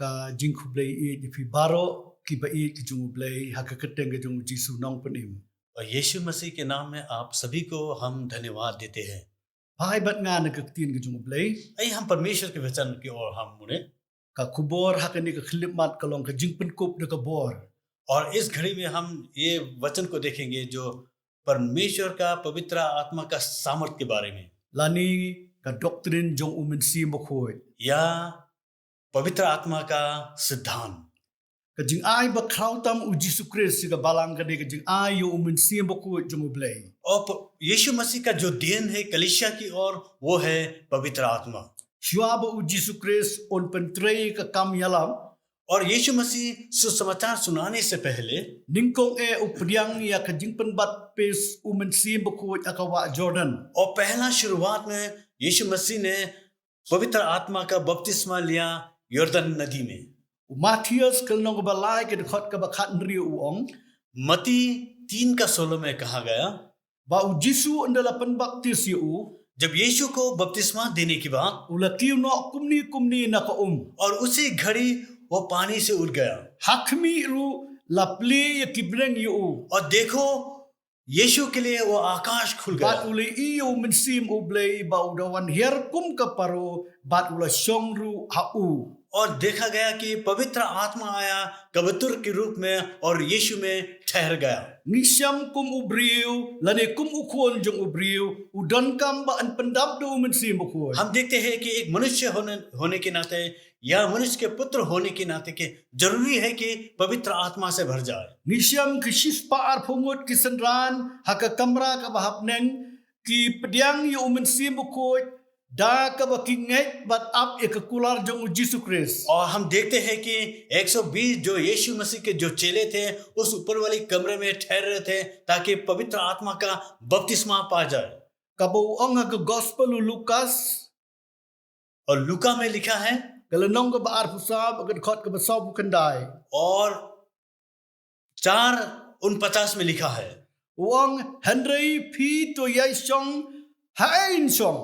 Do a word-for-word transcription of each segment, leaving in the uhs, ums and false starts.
Ka jingkhublei ïa phi baroh ki ba ïeit ki jong U Blei ha ka kyrteng ka jong U Jisu Nongpynim. और यीशु मसीह के नाम में आप सभी को हम धन्यवाद देते हैं। Phai bad nga na ka ktien ka jong U Blei. आइए हम परमेश्वर के वचन की ओर हम मुड़े। Ka khubor ha kane ka khyllipmat ka long ka jingpynkup da ka bor. और इस घड़ी में हम ये वचन को देखेंगे जो परमेश्वर का पवित्र आत्मा का सामर्थ के बारे में। Lane ka doctrine jong U Mynsiem Bakhuid. या पवित्र आत्मा का सिद्धांत। Ka jingai ba khraw tam U Jisu Khrist ïa ka balang ka dei ka jingai ïa U Mynsiem Bakhuid jong U Blei. और प-, यीशु मसीह का जो देन है कलीसिया की ओर, वो है पवित्र आत्मा। Shuwa ba U Jisu Khrist un pyntrei ka kam ïalap. और यीशु मसीह सुसमाचार सुनाने से पहले nyngkong eh u pdiang ïa ka jingpynbaptis U Mynsiem Bakhuid ha ka wah Jordan. और पहला शुरुआत में यीशु मसीह ने पवित्र आत्मा का बपतिस्मा लिया यरदन नदी में। U Mathaios ka lynnong kaba lai ka dkhot kaba khathynriew u ong. मत्ती तीन का सोलह में कहा गया, ba U Jisu ynda la pynbaptis ïa u, जब यीशु को बपतिस्मा देने के बाद, u la kiew noh kumne kumne na ka um. और उसी घड़ी वो पानी से उठ गया। Ha khmih ruh la plie ïa ki bneng ïa u. और देखो, यीशु के लिए वो आकाश खुल गया। Bad u la ïohi ïa U Mynsiem U Blei ba u da wan hiar kum ka paro, bad u la shong ruh ha u। और देखा गया कि पवित्र आत्मा आया कबूतर के रूप में और यीशु में ठहर गया। Ngi shem kum u briew, lane kum u khun jong u briew, u donkam ba yn pyndap da U Mynsiem Bakhuid। हम देखते हैं कि एक मनुष्य होने, होने के नाते या मनुष्य के पुत्र होने के नाते के जरूरी है कि पवित्र आत्मा से भर जाए। Ngi shem ki shispah arphew ngut ki synran ha ka kamra kaba hapdeng, ki pdiang ïa U Mynsiem Bakhuid da kaba ki ngeit bad ap ïa ka kular jong U Jisu Khrist। और हम देखते हैं कि एक सौ बीस जो यीशु मसीह के जो चेले थे, उस ऊपर वाली कमरे में ठहर रहे थे, ताकि पवित्र आत्मा का बपतिस्मा पा जाए। Kaba u ong ha ka Gospel u Lukas, और लूका में लिखा है, ka lynnong kaba arphew saw, ka dkhot kaba sawphew khyndai। और चार उनपचास में लिखा है। U ong, hynrei phi to ïai shong haei yn shong?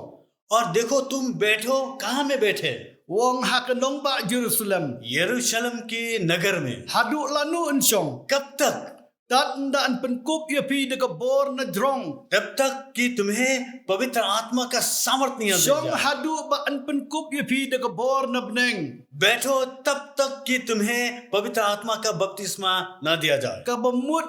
और देखो, तुम बैठो, कहाँ में बैठे? U ong, ha ka nongbah Jerusalem। यरूशलेम के नगर में। Haduh lano yn shong? कब तक? Tad ynda yn pynkup ïa phi da ka bor na jrong। तब तक कि तुम्हें पवित्र आत्मा का सामर्थ नहीं दिया जाए। Shong haduh ba yn pynkup ïa phi da ka bor na bneng। बैठो तब तक कि तुम्हें पवित्र आत्मा का बपतिस्मा ना दिया जाए। Kaba mut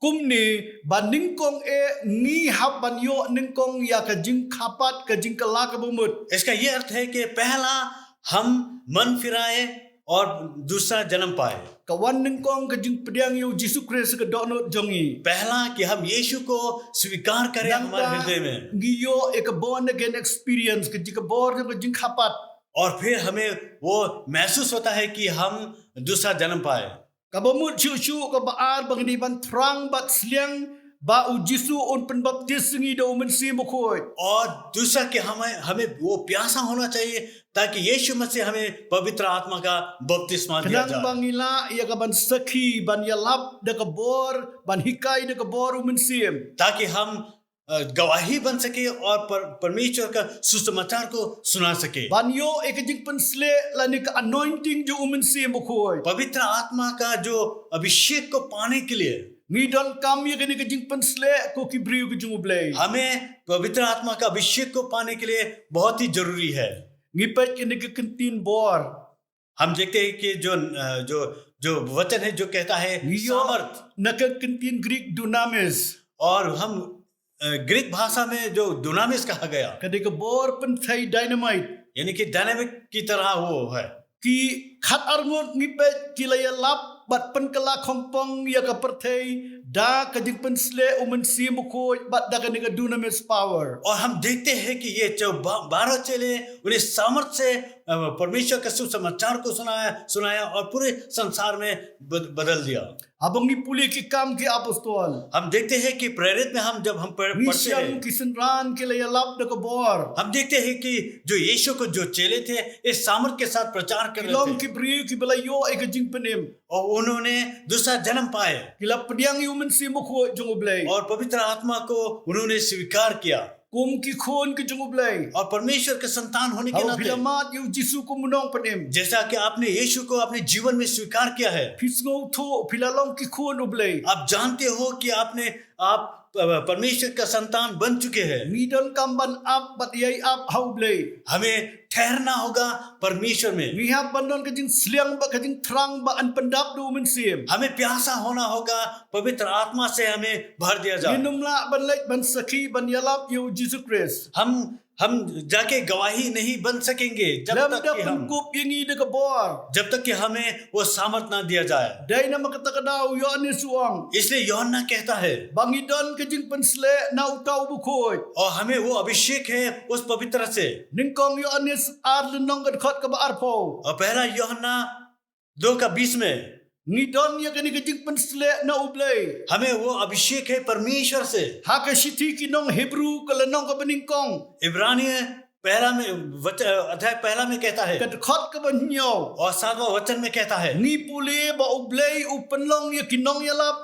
kumne ba nyngkong eh ngi hap ban ïoh nyngkong ïa ka jingkhapat, ka jingkylla kaba mut। इसका ये अर्थ है कि पहला हम मन फिराए और दूसरा जन्म पाए। Ka wan nyngkong ka jingpdiang ïa U Jisu Khrist ha ka dohnud jong ngi। पहला कि हम यीशु को स्वीकार करें हमारे hृदय में। Ngi ïoh ïa ka born again experience, ka jing, ka bor jong ka jingkhapat। और फिर हमें वो महसूस होता है कि हम दूसरा जन्म पाए। Kaba mut shuh shuh, kaba ar ba ngi dei ban thrang bad sliang ba U Jisu un pynbaptis ngi da U Mynsiem Bakhuid। और दूसरा कि हमें, हमें वो प्यासा होना चाहिए ताकि यीशु मसीह हमें पवित्र आत्मा का बपतिस्मा दिया जाए। Khnang ba ngi lah ïa ka ban sakhi, ban ïalap da ka bor, ban hikai da ka bor U Mynsiem। ताकि हम, अ, गवाही बन सके और पर-, परमेश्वर का सुसमाचार को सुना सके। Ban ïoh ïa ka jingpynshlur lane ka anointing jong U Mynsiem Bakhuid। पवित्र आत्मा का जो अभिषेक को पाने के लिए ngi donkam ïa kane ka jingpynshlur ko ki briew ki jong U Blei। हमें पवित्र आत्मा का अभिषेक को पाने के लिए बहुत ही जरूरी है। Ngi peit kane ka kyntien bor। हम देखते हैं कि जो, अ, जो, जो वचन है जो कहता है ngi ïoh सामर्थ। Na ka kyntien Greek dunamis। और हम, अ, ग्रीक भाषा में जो दुनामिस कहा गया, ka dei ka bor pynthei dynamite। यानी कि डायनामिक की तरह वो है। Ki khatar ngut ngi peit ki la ïalap bad pynkylla khongpong ïa ka pyrthei da ka jingpynshlur U Mynsiem Bakhuid bad da kane ka dunamis power। और हम देखते हैं कि ये जो बा-, बारह चेले उन्हें सामर्थ से, अ, परमेश्वर का सुसमाचार को सुनाया, सुनाया और पूरे संसार में बद-, बदल दिया। Haba ngi pule Ki Kam ki Apostol, हम देखते हैं कि प्रेरित में हम जब हम पढ़-, ngi pढ़ते हैं, shem ki synran ki la ïalap da ka bor। हम देखते हैं कि जो यीशु को जो चेले थे, इस सामर्थ के साथ प्रचार कर रहे थे। Ki long ki briew kiba la ïoh ïa ka jingpynim। और उन्होंने दूसरा जन्म पाए। Ki la pdiang ïa U Mynsiem Bakhuid jong U Blei। और पवित्र आत्मा को उन्होंने स्वीकार किया। Kum ki khun ki jong U Blei. और परमेश्वर के संतान होने के Haba phi la नाते, mad ïa u Jisu kum u nongpynim. जैसा कि आपने यीशु को अपने जीवन में स्वीकार किया है, Phi sngewthuh, phi la long ki khun U Blei. आप जानते हो कि आपने, आप अ, परमेश्वर का संतान बन चुके हैं। Ngi donkam ban ap bad ïai ap ha U Blei. हमें ठहरना होगा परमेश्वर में। Ngi hap ban don ka jingsliang bad ka jingthrang ba yn pyndap da U Mynsiem. हमें प्यासा होना होगा, पवित्र आत्मा से हमें भर दिया जाए। Ngim lah ban leit ban sakhi ban ïalap ïa u Jisu Khrist. हम हम जाके गवाही नहीं बन सकेंगे जब Lem तक da कि हम pynkup ïa ngi da ka bor. जब तक कि हमें वो सामर्थ ना दिया जाए। Dei namar kata ka daw u Ïoannis u ong. इसलिए यूहन्ना कहता है, Ba ngi don ka jingpynshlur na uta uba khuid. और हमें वो अभिषेक है उस पवित्र से। Nyngkong Ïoannis ar lynnong ka dkhot kaba arphew. और पहला यूहन्ना दो का बीस में Ngi don ïa kane ka jingpynshlur na U Blei. हमें वो अभिषेक है परमेश्वर से। Ha ka shithi ki nong Hebru ka lynnong kaba nyngkong. इब्रानी पहला में वच-, अध्याय पहला में कहता Ka है dkhot kaba hynñiew. और सातवां वचन में कहता है, Ngi pule ba U Blei u pynlong ïa ki nongïalap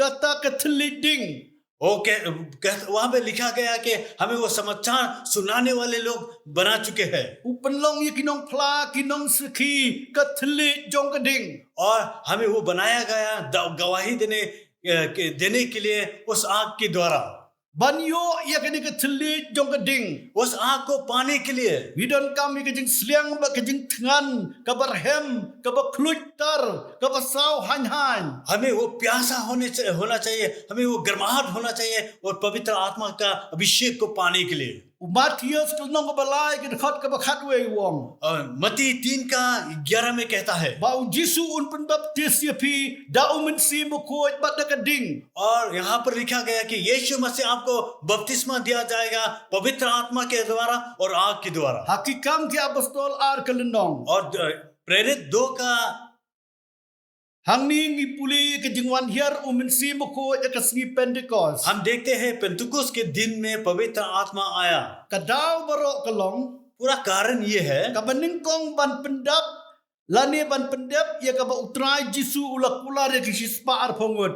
kata ka thylliej ding. वो कह, कह, वहां पे लिखा गया कि हमें वो समाचार सुनाने वाले लोग बना चुके हैं। U pynlong ïa ki nongphla, ki nongsakhi ka thylliej jong ka ding. और हमें वो बनाया गया द-, गवाही देने, अ, के, देने के लिए उस आग के द्वारा। Ban ïoh ïa kane ka thylliej jong ka ding. उस आग को पाने के लिए Ngi donkam ïa ka jingsliang bad ka jingthngan, kaba rhem, kaba khluit tar, kaba saw haiñ haiñ. हमें वो प्यासा होने चा-, होना चाहिए, हमें वो गर्माहट होना चाहिए और पवित्र आत्मा का अभिषेक को पाने के लिए। U Mathaios ka lynnong kaba lai ka dkhot kaba khatwei u ong. और मत्ती तीन का ग्यारह में कहता है, Ba u Jisu un pynbaptis ïa phi da U Mynsiem Bakhuid bad da ka ding. और यहाँ पर लिखा गया कि यीशु मसीह आपको बपतिस्मा दिया जाएगा पवित्र आत्मा के द्वारा और आग के द्वारा। Ha Ki Kam ki Apostol ar ka lynnong. और द-, प्रेरित दो का Hangne ngi pule ïa ka jingwan hiar U Mynsiem Bakhuid ha ka sngi Pentekost. हम देखते हैं पेंतुकुस के दिन में पवित्र आत्मा आया। Ka daw baroh ka long. पूरा कारण ये है, Kaba nyngkong ban pyndap, lane ban pyndep ïa kaba U Trai Jisu u la kular ïa ki shispah arphew ngut.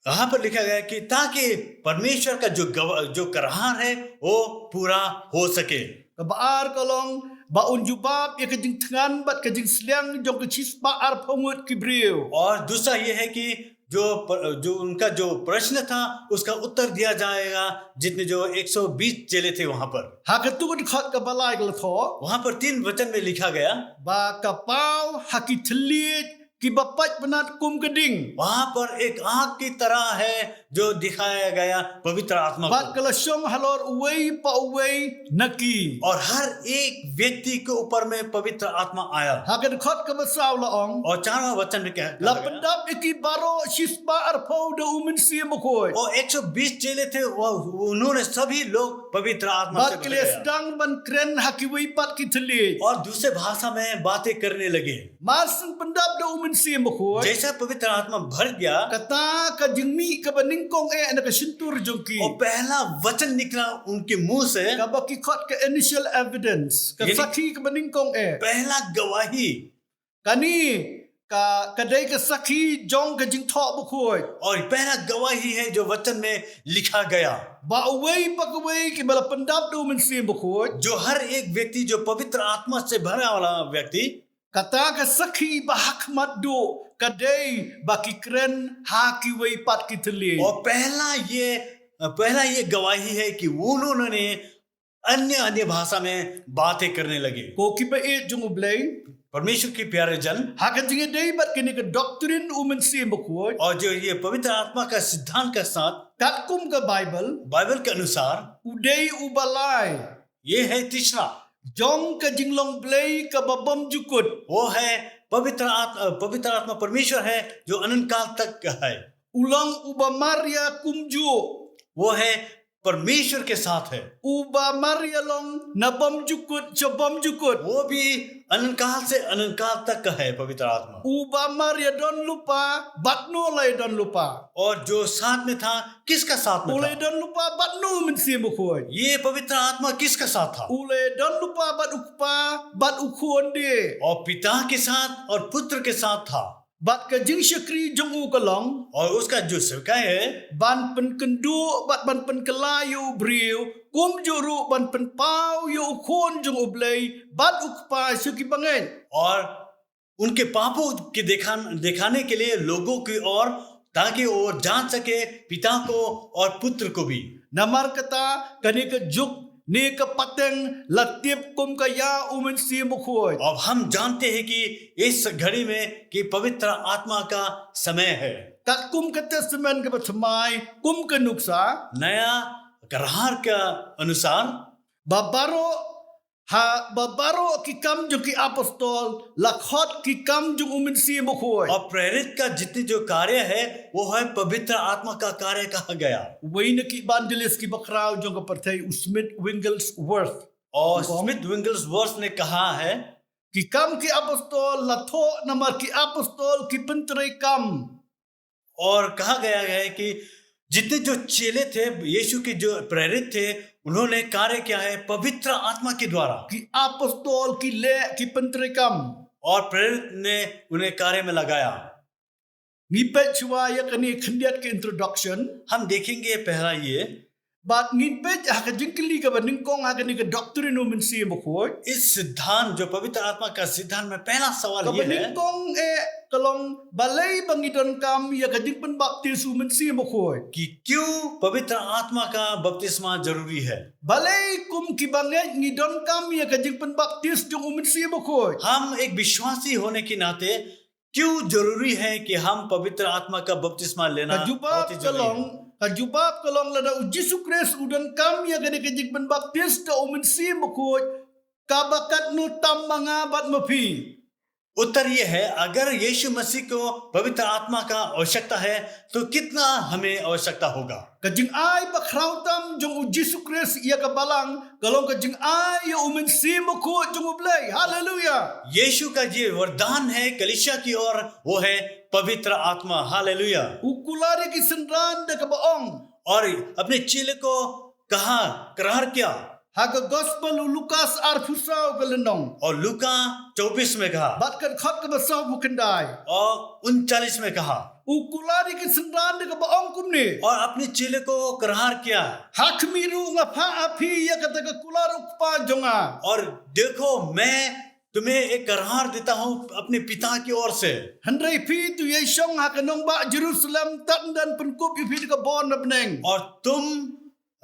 यहाँ पर लिखा गया है कि ताकि परमेश्वर का जो गव-, जो करार है वो पूरा हो सके। Kaba ar ka long, ba un jubab ïa ka jingthngan bad ka jingsliang jong ki shispah arphew ngut ki briew. और दूसरा ये है कि जो प-, जो उनका जो प्रश्न था उसका उत्तर दिया जाएगा, जितने जो एक सौ बीस चेले थे वहां पर। Ha katu ka dkhot kaba lai ka la thoh. वहां पर तीन वचन में लिखा गया, Ba ka paw ha ki thylliej kiba pait bnat kum ka ding. वहां पर एक आग की तरह है जो दिखाया गया पवित्र आत्मा Bad को। ka la shong halor uwei pa uwei na ki. और हर एक व्यक्ति के ऊपर में पवित्र आत्मा आया। Ha ka dkhot kaba saw la ong. और चारवां वचन में कह, La कहा गया, pyndap ïa ki baroh shispah arphew da U Mynsiem Bakhuid. और एक सौ बीस चेले थे, वो, उन्होंने सभी लोग पवित्र आत्मा से Bad ki भरे la गए। sdang ban kren ha kiwei pat ki thylliej. और दूसरे भाषा में बातें करने लगे। Mar shen pyndap da U Mynsiem Bakhuid. जैसा पवित्र आत्मा भर गया, Kata ka jingmih kaba nyngkong eh na ka shyntur jong ki. और पहला वचन निकला उनके मुंह से, Kaba ki khot ka initial evidence. Ka Ye- sakhi kaba nyngkong eh. पहला गवाही। Kane ka, ka dei ka sakhi jong ka jingthoh bakhuid. और पहला गवाही है जो वचन में लिखा गया। Ba uwei pa uwei kiba la pyndap da U Mynsiem Bakhuid. जो हर एक व्यक्ति जो पवित्र आत्मा से भरा वाला व्यक्ति, Kata ka sakhi ba hakhmat duh ka dei ba ki kren ha kiwei pat ki thylliej. और पहला ये, पहला ये गवाही है कि उन्होंने अन्य, अन्य भाषा में बातें करने लगे। Ko kiba ïeit jong U Blei. परमेश्वर के प्यारे जन, Ha ka jingïadei bad kane ka doctrine U Mynsiem Bakhuid. और जो ये पवित्र आत्मा का सिद्धांत का साथ, Katkum ka Baibl. बाइबल के अनुसार, U dei uba lai. ये है तीसरा। Jong ka jinglong Blei kaba bymjukut. वो है पवित्र आत्मा, पवित्र आत्मा परमेश्वर है जो अनंत काल तक का है। U long uba mar ïa kumjuh. वो है परमेश्वर के साथ है। Uba mar ïa long na bymjukut sha bymjukut. वो भी अनंत काल से अनंत काल तक का है पवित्र आत्मा। Uba mar ïa don lypa bad no la ïa don lypa. और जो साथ में था, किसका साथ में U la था? ïa don lypa bad no U Mynsiem Bakhuid. ये पवित्र आत्मा किसका साथ था? U la ïa don lypa bad U Kpa bad U Khun de. और पिता के साथ और पुत्र के साथ था। Bad ka jingshakri jong u ka long, और उसका जो सेवकाई है, ban pynkynduh bad ban pynkylla ïa u briew, kumjuh ruh ban pynpaw ïa u khun jong u Blei bad u kpa sha ki bangeit. और उनके पापों के दिखा दिखाने के लिए लोगों की ओर, ताकि वो जान सके पिता को और पुत्र को भी। Namar kata, kane ka juk ne ka pateng la tip kum ka ïa u Mynsiem Bakhuid. अब हम जानते हैं कि इस घड़ी में कि पवित्र आत्मा का समय है। Katkum ka Testament kaba thymmai, kum ka nuksa, नया करार के अनुसार, ba baroh ha, ba baroh ki kam jong ki apostol la khot ki kam jong u Mynsiem Bakhuid. और प्रेरित का जितने जो कार्य है, वो है पवित्र आत्मा का कार्य कहा गया। Uwei na ki evangelist kiba khraw jong ka pyrthei, u Smith Wigglesworth, और कौन? स्मिथ विंगल्सवर्थ ने कहा है, ki kam ki apostol la thoh namar ki apostol ki pyntreikam. और कहा गया है कि जितने जो चेले थे, यीशु के जो प्रेरित थे, उन्होंने कार्य किया है पवित्र आत्मा के द्वारा। Ki apostol ki leh ki pyntreikam. और प्रेरित ने उन्हें कार्य में लगाया। Ngi peit shuwa ïa kane khyndiat ka introduction. हम देखेंगे पहला ये, Bad ngin peit ha ka jingkylli kaba nyngkong ha kane ka doctrine u Mynsiem Bakhuid. इस सिद्धांत, जो पवित्र आत्मा का सिद्धांत में पहला सवाल Kaba ये है nyngkong eh ka long, balei ba ngi donkam ïa ka jingpynbaptis u Mynsiem Bakhuid. कि क्यों पवित्र आत्मा का बपतिस्मा जरूरी है। Balei kum ki bangeit ngi donkam ïa ka jingpynbaptis jong u Mynsiem Bakhuid. हम एक विश्वासी होने के नाते क्यों जरूरी है कि हम पवित्र आत्मा का बपतिस्मा लेना Ka बहुत ही jubab ka जरूरी long, है। ka jubab ka long, lada u Jisu Khrist u donkam ïa kane ka jingpynbaptis da u Mynsiem Bakhuid, kaba katno tam ma nga bad ma phi. उत्तर ये है, अगर यीशु मसीह को पवित्र आत्मा का आवश्यकता है, तो कितना हमें आवश्यकता होगा। Ka jingai ba khraw tam jong u Jisu Khrist ïa ka balang ka long ka jingai ïa u Mynsiem Bakhuid jong u Blei. Haleluya. यीशु का जो वरदान है कलीसिया की ओर, वो है पवित्र आत्मा। हालेलुया। U kular ïa ki synran da kaba ong, और अपने चेले को कहा, करार किया। Ha ka Gospel u Lukas arphew saw ka lynnong, और लूका चौबीस में कहा, bad ka dkhot kaba sawphew khyndai, और उनचालीस में कहा, u kular ïa ki synran da kaba ong kumne. और अपने चेले को करार किया। Ha khmih ruh nga phah ha phi ïa kata ka kular u Kpa jong nga. और देखो, मैं तुम्हें एक करार देता हूँ अपने पिता की ओर से। Hynrei phi to ïai shong ha ka nongbah Jerusalem tad ynda pynkup ïa phi da ka bor na bneng. और तुम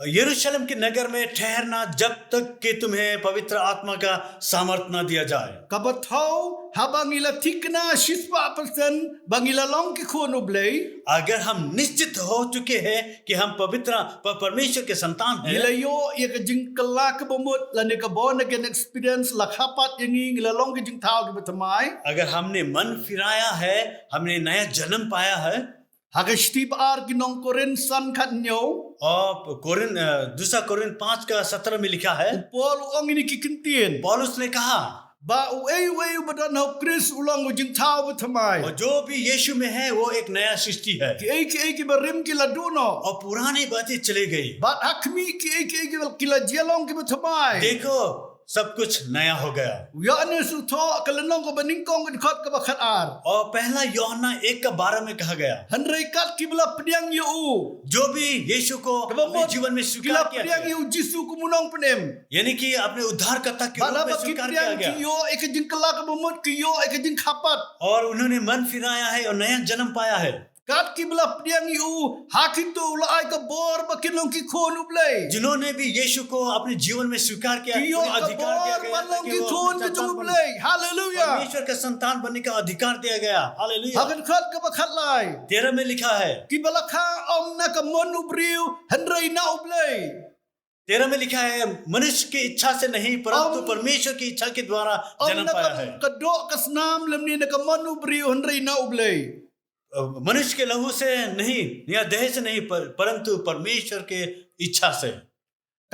यरूशलेम के नगर में ठहरना, जब तक कि तुम्हें पवित्र आत्मा का सामर्थ ना दिया जाए। Kaba thew, haba ngi la thikna shispah percent ba ngi la long ki khun u Blei, अगर हम निश्चित हो चुके हैं कि हम पवित्र प-, परमेश्वर के संतान ngi la हैं, ïoh ïa ka jingkylla kaba mut lane ka born again experience la kha pat ïa ngi, ngi la long ki jingthaw kiba thymmai. अगर हमने मन फिराया है, हमने नया जन्म पाया है, Ha ka shithi ba ar ki nong Korinth san khathynñiew, और कोरिन, अ, दूसरा कोरिन पाँच का सत्रह में लिखा है, u Paul u ong ïa kine ki kyntien. पौलुस ने कहा, Ba uei uei uba don ha u Khrist u long u jingthaw ba thymmai. और जो भी यीशु में है, वो एक नया सृष्टि है। Kiei kiei kiba rim ki la duh noh. और पुरानी बातें चली गई। Bad ha khmih kiei kiei kiba ki la jia long kiba thymmai. देखो, सब कुछ नया हो गया। U Ïoannis u thoh ka lynnong kaba nyngkong ka dkhot kaba khatar. और पहला यूहन्ना एक का बारह में कहा गया, Hynrei kat kiba la pdiang ïa u, जो भी यीशु को kaba अपने mut, जीवन में ki स्वीकार la किया pdiang गया, ïa u Jisu kum u nongpynim. यानी कि अपने उद्धारकर्ता के Bad रूप में haba ki स्वीकार किया pdiang ki गया, ïoh ïa ka jingkylla kaba mut, ki ïoh ïa ka jingkha pat. और उन्होंने मन फिराया है और नया जन्म पाया है। Kat kiba la pdiang ïa u, ha kito u la ai ka bor ba kin long ki khun u Blei. जिन्होंने भी यीशु को अपने जीवन में स्वीकार किया, Ki ïoh उन्हें ka अधिकार दिया bor गया ba ताकि long ki वो khun अपने ka jong u संतान बन- Blei. Haleluya. परमेश्वर का संतान बनने का अधिकार दिया गया। हालेलुया। Ha ka dkhot kaba khatlai, तेरह में लिखा है, kiba la kha ym na ka mon u briew, hynrei na u Blei. तेरह में लिखा है, मनुष्य की इच्छा से नहीं, परंतु Ym- परमेश्वर की इच्छा के द्वारा Ym जन्म na पाया ka, है। ka doh ka snam lymne na ka mon u briew, hynrei na u Blei. अ, मनुष्य के लहू से नहीं या देह से नहीं, पर, परंतु परमेश्वर के इच्छा से।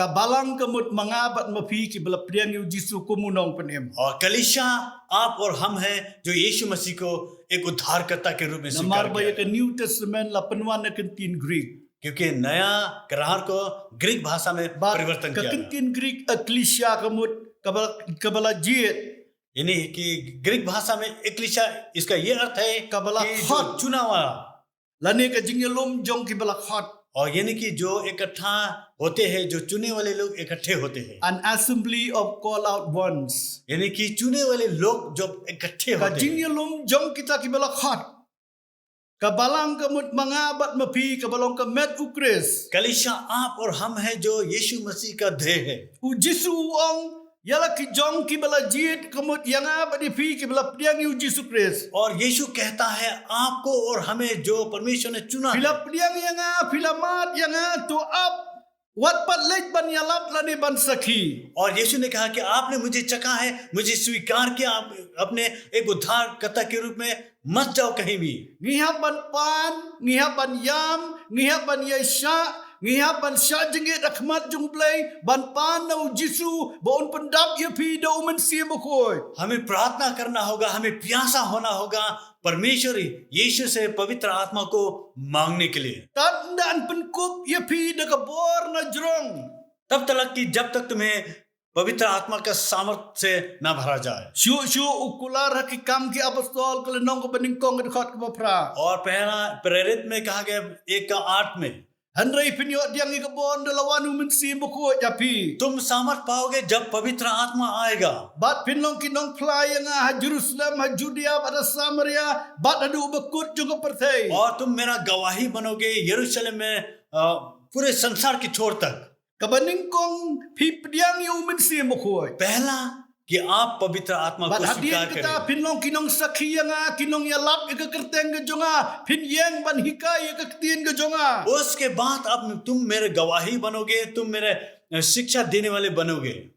Ka balang ka mut ma nga bad ma phi kiba la pdiang ïa u Jisu kum u nongpynim. और कलीसिया आप और हम हैं जो यीशु मसीह को एक उद्धारकर्ता के रूप में स्वीकार Namar ba ïa ka किया। New Testament la pynwan na ka ktien Greek. क्योंकि नया करार को ग्रीक भाषा में Bad परिवर्तन ka किया गया। ktien Greek ekklesia ka mut kaba, kaba la jied. यानी कि ग्रीक भाषा में एक्लीसिया, इसका ये अर्थ है Ka ba la कि khot. जो चुना हुआ, Lane ka jingïalum jong ki ba la khot. और यानी कि जो इकट्ठा होते हैं, जो चुने वाले लोग इकट्ठे होते हैं, An assembly of called out ones. यानी कि चुने वाले लोग जब इकट्ठे Ka होते हैं, jingïalum jong kita ki ba la khot. Ka balang ka mut ma nga bad ma phi, ka ba long ka met U Khrist. कलीसिया आप और हम हैं जो यीशु मसीह का देह है। U Jisu u ong, ïa la ki jong ki ba la jied ka mut ïa nga bad ïa phi ki ba la pdiang ïa U Jisu Khrist. और यीशु कहता है, आपको और हमें जो परमेश्वर ने चुना Phi है, la pdiang ïa nga, phi la mad ïa nga, to ap wat pat leit ban ïalap lane ban sakhi. और यीशु ने कहा कि आपने मुझे चखा है, मुझे स्वीकार किया, आप अपने एक उद्धारकर्ता के रूप में मत जाओ कहीं भी। Ngi hap ban pan, ngi hap ban ïam, ngi hap ban ïaishah, ngi hap ban shah jingit ha khmat jong U Blei, ban pan na U Jisu, ba un pyndap ïa phi da U Mynsiem Bakhuid. हमें प्रार्थना करना होगा, हमें प्यासा होना होगा परमेश्वर यीशु से पवित्र आत्मा को मांगने के लिए। Tad ynda yn pynkup ïa phi da ka bor na jrong. तब तक कि जब तक तुम्हें पवित्र आत्मा का सामर्थ्य से ना भरा जाए। Shuh shuh u kular ha Ki Kam ki Apostol ka lynnong ka ba nyngkong ka dkhot ka ba phra. और पहला प्रेरित में कहा गया एक का आठ में, Hynrei phin ïoh pdiang ïa ka bor ynda la wan U Mynsiem Bakhuid ïa phi. तुम सामर्थ पाओगे जब पवित्र आत्मा आएगा। Bad phin long ki nongphla ïa nga ha Jerusalem, ha Judea, bad ha Samaria, bad haduh ba kut jong ka pyrthei. और तुम मेरा गवाही बनोगे यरूशलेम में, अ, पूरे संसार की छोर तक। Ka ba nyngkong phi pdiang ïa U Mynsiem Bakhuid. पहला कि आप पवित्र आत्मा Bad को स्वीकार hadien kata करें। phin long ki nongsakhi ïa nga, ki nongïalap ïa ka kyrteng ka jong nga, phin ïeng ban hikai ïa ka ktien ka jong nga. उसके बाद अब तुम मेरे गवाही बनोगे, तुम मेरे, अ, शिक्षा देने वाले बनोगे।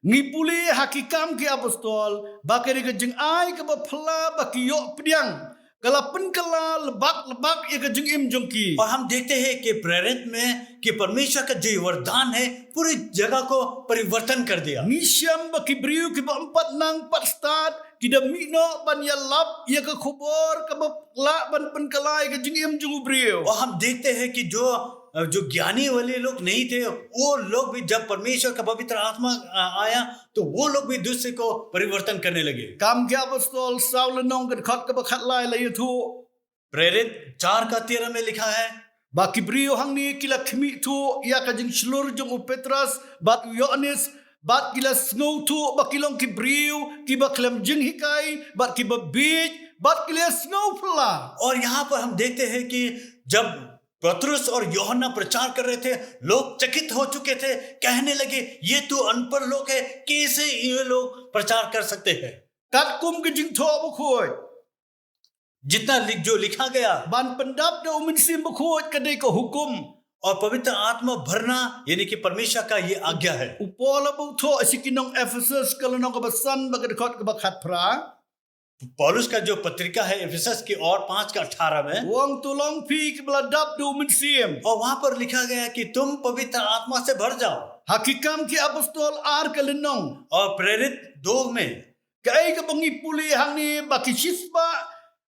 Ngi pule ha Ki Kam ki Apostol, ba ka dei ka jingai ka ba phylla ba ki ïoh pdiang, ka la pynkylla lebak lebak ïa ka jingim jong ki. और हम देखते हैं कि प्रेरित में कि परमेश्वर का जो वरदान है, पूरी जगह को परिवर्तन कर दिया। Ngi shem ba ki briew ki ba ym pat nang pat stad, ki da mih noh ban ïalap ïa ka khubor ka ba lah ban pynkylla ïa ka jingim jong u briew. और हम देखते हैं कि जो, जो ज्ञानी वाले लोग नहीं थे, वो लोग भी जब परमेश्वर का पवित्र आत्मा, अ, आया, तो वो लोग भी दूसरे को परिवर्तन करने लगे। Kam ki Apostol saw lynnong ka dkhot ka ba khatlai la ïathuh. प्रेरित चार का तेरह में लिखा है, Ba ki briew hangne ki la khmih thuh ïa ka jingshlur jong u Petros bad u Ïoannis, bad ki la sngew thuh ba ki long ki briew ki ba khlem jinghikai, bad ki ba bieit, bad ki la sngew phylla. और यहाँ पर हम देखते हैं कि जब पतरस और यूहन्ना प्रचार कर रहे थे, लोग चकित हो चुके थे, कहने लगे, "ये तो अनपढ़ लोग हैं, कैसे ये लोग प्रचार कर सकते हैं?" Katkum ka Jingthoh Bakhuid, जितना लिख, जो लिखा गया, ban pyndap da u Mynsiem Bakhuid ka dei ka hukum. और पवित्र आत्मा भरना यानी कि परमेश्वर का ये आज्ञा है। U Paul u ba thoh sha ki nong Ephesus ka lynnong ka ba san bad ka dkhot ka ba khatphra. पौलुस का जो पत्रिका है इफिसस की और पाँच का अठारह में, U ong, to long phi ki ba la dap da u Mynsiem. और वहां पर लिखा गया कि तुम पवित्र आत्मा से भर जाओ। Ha Ki Kam ki Apostol ar ka lynnong, और प्रेरित दो में, kaei ka ba ngi pule hangne? Ba ki shispah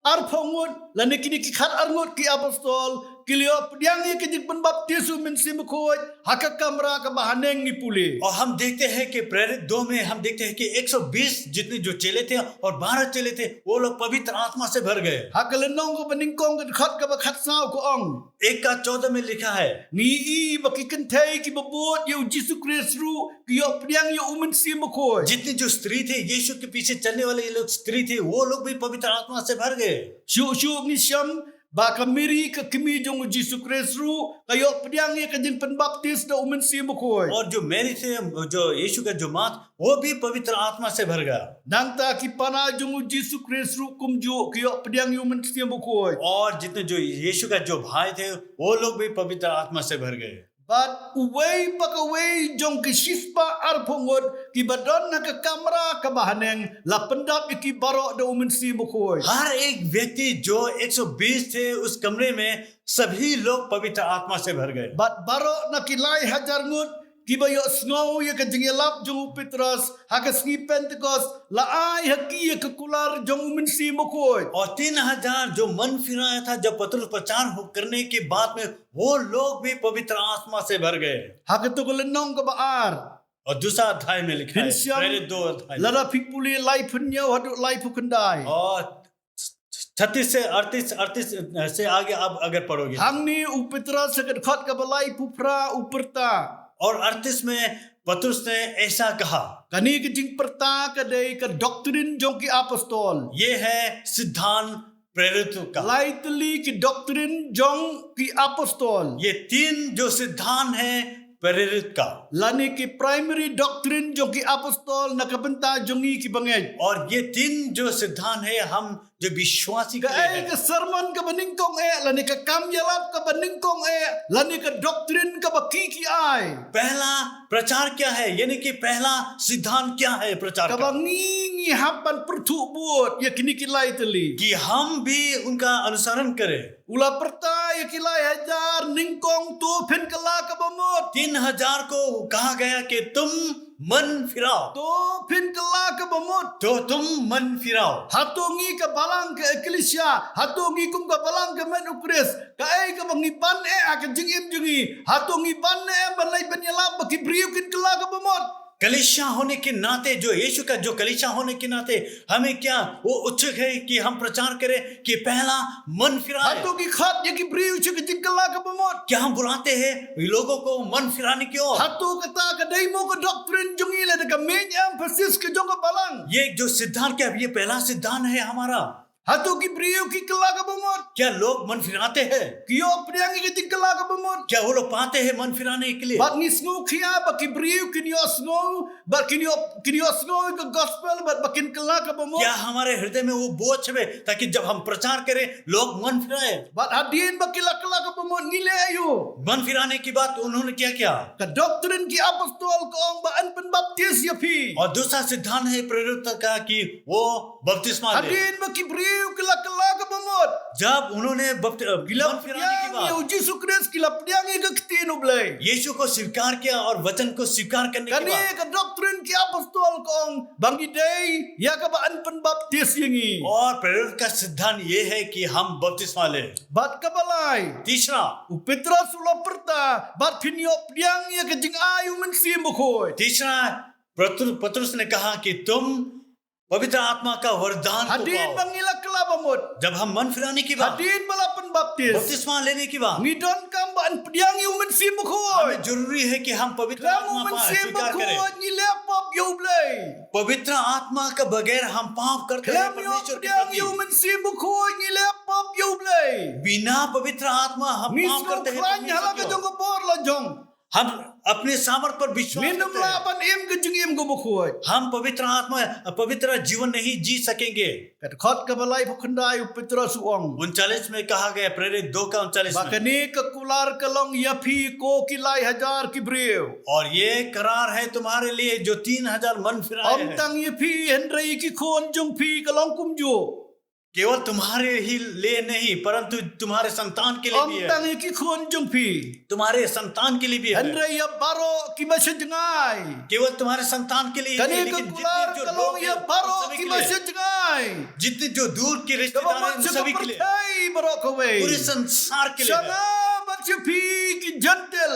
arphew ngut, lane kine ki khatar ngut ki apostol ki la ïoh pdiang ïa ka jingpynbaptis u Mynsiem Bakhuid ha ka kamra ka ba haneng, ngi pule. और हम देखते हैं कि प्रेरित दो में हम देखते हैं कि एक सौ बीस जितने जो चेले थे और बारह चेले थे, वो लोग पवित्र आत्मा से भर गए। Ha ka lynnong ka ba nyngkong ka dkhot ka ba khatsaw ka ong, एक का चौदह में लिखा है, ngi i ba ki kynthei ki ba bud ïa u Jisu Khrist ruh ki ïoh pdiang ïa u Mynsiem Bakhuid. जितनी जो स्त्री थी यीशु के पीछे चलने वाले ये लोग स्त्री थे, वो लोग भी पवित्र आत्मा से भर गए। Shuh shuh ngi shem ba ka Mary ka kmie jong u Jisu Khrist ruh ka ïoh pdiang ïa ka jingpynbaptis da u Mynsiem Bakhuid. और जो मैरी थे, जो यीशु का जो माँ, वो भी पवित्र आत्मा से भर गया। Nangta ki para jong u Jisu Khrist ruh kumjuh ki ïoh pdiang ïa u Mynsiem Bakhuid. और जितने जो यीशु का जो भाई थे, वो लोग भी पवित्र आत्मा से भर गए। Bad uwei pa kawei jong ki shispah arphew ngut ki ba don ha ka kamra ka ba haneng la pyndap ïa ki baroh da u Mynsiem Bakhuid. हर एक व्यक्ति जो एक सौ बीस थे उस कमरे में, सभी लोग पवित्र आत्मा से भर गए। Bad baroh na ki lai hajar ngut ki ba ïohsngew ïa ka jingïalap jong u Petros ha ka sngi Pentekost, la ai ha ki ïa ka kular jong u Mynsiem Bakhuid. और तीन हज़ार जो मन फिराया था जब पतरस प्रचार हो-, करने के बाद में, वो लोग भी पवित्र आत्मा से भर गए। Ha kato ka lynnong ka ba ar, और दूसरा अध्याय में लिखा है, प्रेरित दो अध्याय में। Lada phi pule laiphew hynñiew haduh laiphew khyndai. और छत्तीस से अड़तीस, अड़तीस से आगे आप अगर पढ़ोगे। Hangne u Petros ha ka dkhot kaba laiphew phra u pyrta. और अड़तीस में पतरस ने ऐसा कहा। Kane ka jingpyrta ka dei ka doctrine jong ki apostol. ये है सिद्धांत प्रेरित का। Lai tylli ki doctrine jong ki apostol. ये तीन जो सिद्धांत है प्रेरित का। Lane ki primary doctrine jong ki apostol na ka bynta jong ngi ki bangeit. और ये तीन जो सिद्धांत है हम जो विश्वासी के लिए है। Kaei ka sermon kaba nyngkong eh, lane ka kam ïalap kaba nyngkong eh, lane ka doctrine kaba ki ki ai. पहला प्रचार क्या है, यानी कि पहला सिद्धांत क्या है प्रचार का? Kaba ngi ngi hap ban pyrthuh bud ïa kine ki lai tylli. कि हम भी उनका अनुसरण करें। U la pyrta ïa ki lai hajar nyngkong, to phin kylla kaba mut. तीन हजार को कहा गया कि तुम मन फिराओ। To phin kylla kaba mut. तो तुम मन फिराओ। Hato ngi ka balang ka eklisia, hato ngi kum ka balang ka met u Khrist, kaei kaba ngi ban eh ha ka jingim jong ngi, hato ngi ban eh ban leit ban ïalap ba ki briew kin kylla kaba mut? कलीसिया होने के नाते, जो यीशु का जो कलीसिया होने के नाते हमें क्या वो उत्सुक है कि हम प्रचार करें कि पहला मन फिराए? Hato ngi khot ïa ki briew sha ka jingkylla kaba mut? क्या हम बुलाते हैं लोगों को मन फिराने की ओर? Hato kata ka dei mo ka doctrine jong ngi lada ka main emphasis ka jong ka balang? ये जो सिद्धांत क्या, ये पहला सिद्धांत है हमारा? Hato ki briew ki kylla kaba mut? क्या लोग मन फिराते हैं? Ki ïoh pdiang ïa ka jingkylla kaba mut? क्या वो लोग पाते हैं मन फिराने के लिए? Bad ngi sngew khia ba ki briew kin ïohsngew, bad kin ïoh, kin ïohsngew ïa ka gospel, bad ba kin kylla kaba mut? क्या हमारे हृदय में वो बोझ है ताकि जब हम प्रचार करें लोग मन फिराए? Bad hadien ba ki la kylla kaba mut ngi leh aïu? मन फिराने के बाद उन्होंने क्या किया? Ka doctrine ki apostol ka ong ba yn pynbaptis ïa phi. और दूसरा सिद्धांत है प्रेरित का कि वो बपतिस्मा ले। Hadien ba ki briew ki la kylla kaba mut, जब उन्होंने बपति-, अ, ki la मन फिराने के pdiang ïa बाद, u Jisu Khrist, ki la pdiang ïa ka ktien U Blei. यीशु को स्वीकार किया और वचन को स्वीकार करने के बाद, kane ka doctrine ki apostol ka ong ba ngi dei ïa kaba yn pynbaptis ïa ngi. और प्रेरित का सिद्धांत ये है कि हम बपतिस्मा ले। Bad kaba lai, तीसरा, u Petros u la pyrta, bad phin ïoh pdiang ïa ka jingai U Mynsiem Bakhuid. तीसरा, पतरु-, पतरस ने कहा कि तुम पवित्र आत्मा का वरदान को पाओ। Hadien ba ngi la kylla ba mut, जब हम मन फिराने के बाद, hadien ba la pynbaptis, बपतिस्मा लेने के बाद, ngi donkam ba yn pdiang ïa U Mynsiem Bakhuid. हमें जरूरी है कि हम पवित्र आत्मा पा-, स्वीकार करें। Khlem U Mynsiem Bakhuid ngi leh pop ïa U Blei. पवित्र आत्मा के बगैर हम पाप करते हैं परमेश्वर के प्रति। Khlem ïoh pdiang ïa U Mynsiem Bakhuid ngi leh pop ïa U Blei. बिना पवित्र आत्मा हम पाप करते हैं परमेश्वर की ओर। Ngi sngewkhlaiñ ha la ka jong ka bor la jong. हम अपने सामर्थ पर विश्वास करते हैं। Ngim lah ban im ka jingim kaba khuid. हम पवित्र आत्मा, पवित्र जीवन नहीं जी सकेंगे। Ka dkhot kaba laiphew khyndai u Petros u ong, उनचालीस में कहा गया, प्रेरित दो का उनचालीस में, ba kane ka kular ka long ïa phi ko ki lai hajar ki briew. और ये करार है तुम्हारे लिए जो तीन हजार मन फिराए हैं। Ym tang ïa phi hynrei ki khun jong phi ka long kumjuh. केवल तुम्हारे ही लिए नहीं, परंतु तुम्हारे संतान के लिए भी है। Ym tang ïa ki khun jong phi, तुम्हारे संतान के लिए भी है। Hynrei ïa baroh kiba sha jngai. केवल तुम्हारे संतान के लिए ही नहीं, लेकिन जितने जो दूर के, उन सभी के लिए। Kane ka kular ka long ïa baroh kiba sha jngai. जितने जो दूर के रिश्तेदार हैं, उन सभी के लिए। Kaba mon sha ka pyrthei baroh kawei. पूरे संसार के लिए है। Sha nga bad sha phi ki Jentil.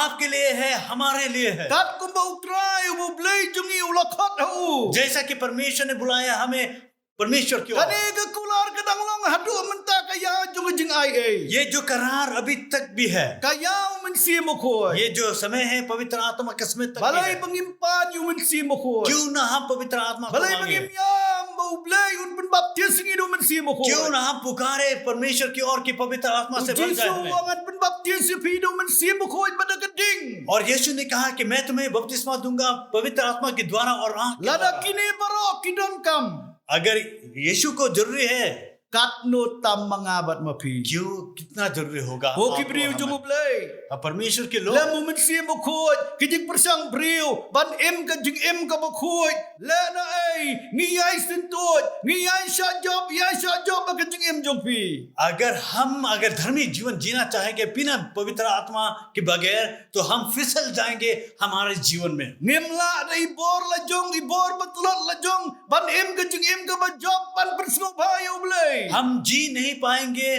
आपके लिए है, हमारे लिए है। Kat kumba U Trai U Blei jong ngi u la khot ha u. जैसा कि परमेश्वर ने बुलाया हमें परमेश्वर की ओर। Kane ka kular ka dang long haduh mynta ka ïa jong ka jingai ei. ये जो करार अभी तक भी है। Ka ïa U Mynsiem Bakhuid. ये जो समय है पवित्र आत्मा का समय तक भी है। Balei ba ngim pan ïa U Mynsiem Bakhuid? क्यों ना हम पवित्र आत्मा को मांगे? Balei ba ngim ïam ba U Blei un pynbaptis ngi da U Mynsiem Bakhuid? क्यों ना हम पुकारे परमेश्वर की ओर कि पवित्र आत्मा से भर जाए हमें? U Jisu u ong ngan pynbaptis ïa phi da U Mynsiem Bakhuid bad da ka ding. और यीशु ने कहा कि मैं तुम्हें बपतिस्मा दूंगा पवित्र आत्मा के द्वारा और आग के द्वारा। Lada kine baroh ki donkam, अगर यीशु को जरूरी है, katno tam ma nga bad ma phi? क्यों, कितना जरूरी होगा आपको, हमें? Ko ki briew jong U Blei, अब परमेश्वर के लोग, khlem U Mynsiem Bakhuid, ki jingpyrshang briew ban im ka jingim kaba khuid, lehnohei ngi ïai syntuid, ngi ïai shah jop, ïai shah jop ha ka jingim jong phi. अगर हम, अगर धर्मी जीवन जीना चाहेंगे बिना पवित्र आत्मा के बगैर, तो हम फिसल जाएंगे हमारे जीवन में। Ngim lah da i bor la jong, i bor ba tlot la jong ban im ka jingim kaba jop, ban pynsngewbha ïa U Blei. हम जी नहीं पाएंगे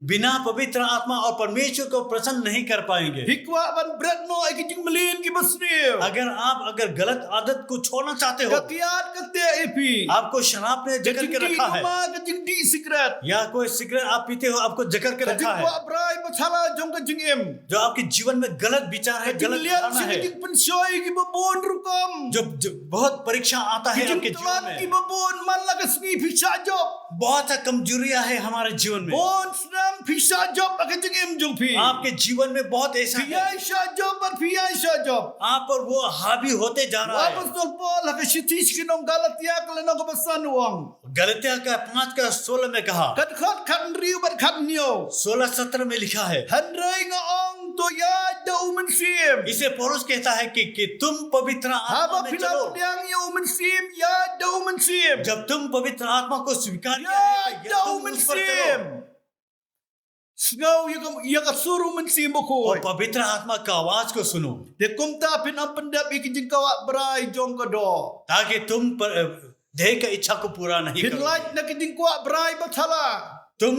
बिना पवित्र आत्मा और परमेश्वर को प्रसन्न नहीं कर पाएंगे। Phi kwah ban bret noh ïa ki jingmlien kiba sniew. अगर आप अगर गलत आदत को छोड़ना चाहते हो, ka kiad ka teh ïa phi. आपको शराब ने जकड़ के रखा है, ka jingdih sikret, या कोई सिगरेट आप पीते हो, आपको जकड़ के रखा है, ka jingkwah brai ba thala jong ka jingim, जो आपके जीवन में गलत विचार है, गलत धारणा है, ka jingpynshoi kiba bun rukom, जो, जो बहुत परीक्षा आता है आपके जीवन में, kiba bun, man la ka sngi phi shah jop, बहुत सा कमजोरियां है हमारे जीवन में, bun snem phi shah jop ha ka jingim jong phi. आपके जीवन में बहुत ऐसा है, phi ïai shah jop bad phi ïai shah jop. आप पर वो हावी होते जा रहा है। Apostol Paul ha ka shithi sha ki nong Galatia ka lynnong kaba san u ong, गलातिया का पाँच का सोलह में कहा, ka dkhot khathynriew bad khathynñiew, सोलह सत्रह में लिखा है, hynrei nga ong to ïaid da u Mynsiem. इसे पौलुस कहता है कि, कि तुम पवित्र आत्मा में चलो। Haba phi la pdiang ïa u Mynsiem, ïaid da u Mynsiem. जब तुम पवित्र आत्मा को स्वीकार किया है, ïaid da u Mynsiem. Sngew ïa ka, ïa ka sur u Mynsiem Bakhuid. और पवित्र आत्मा का आवाज को सुनो। Te kumta phin ym pyndep ïa ki jingkwah brai jong ka doh, ताकि तुम पर, देह का इच्छा को पूरा नहीं करोगे। Phin lait na ki jingkwah brai ba thala, तुम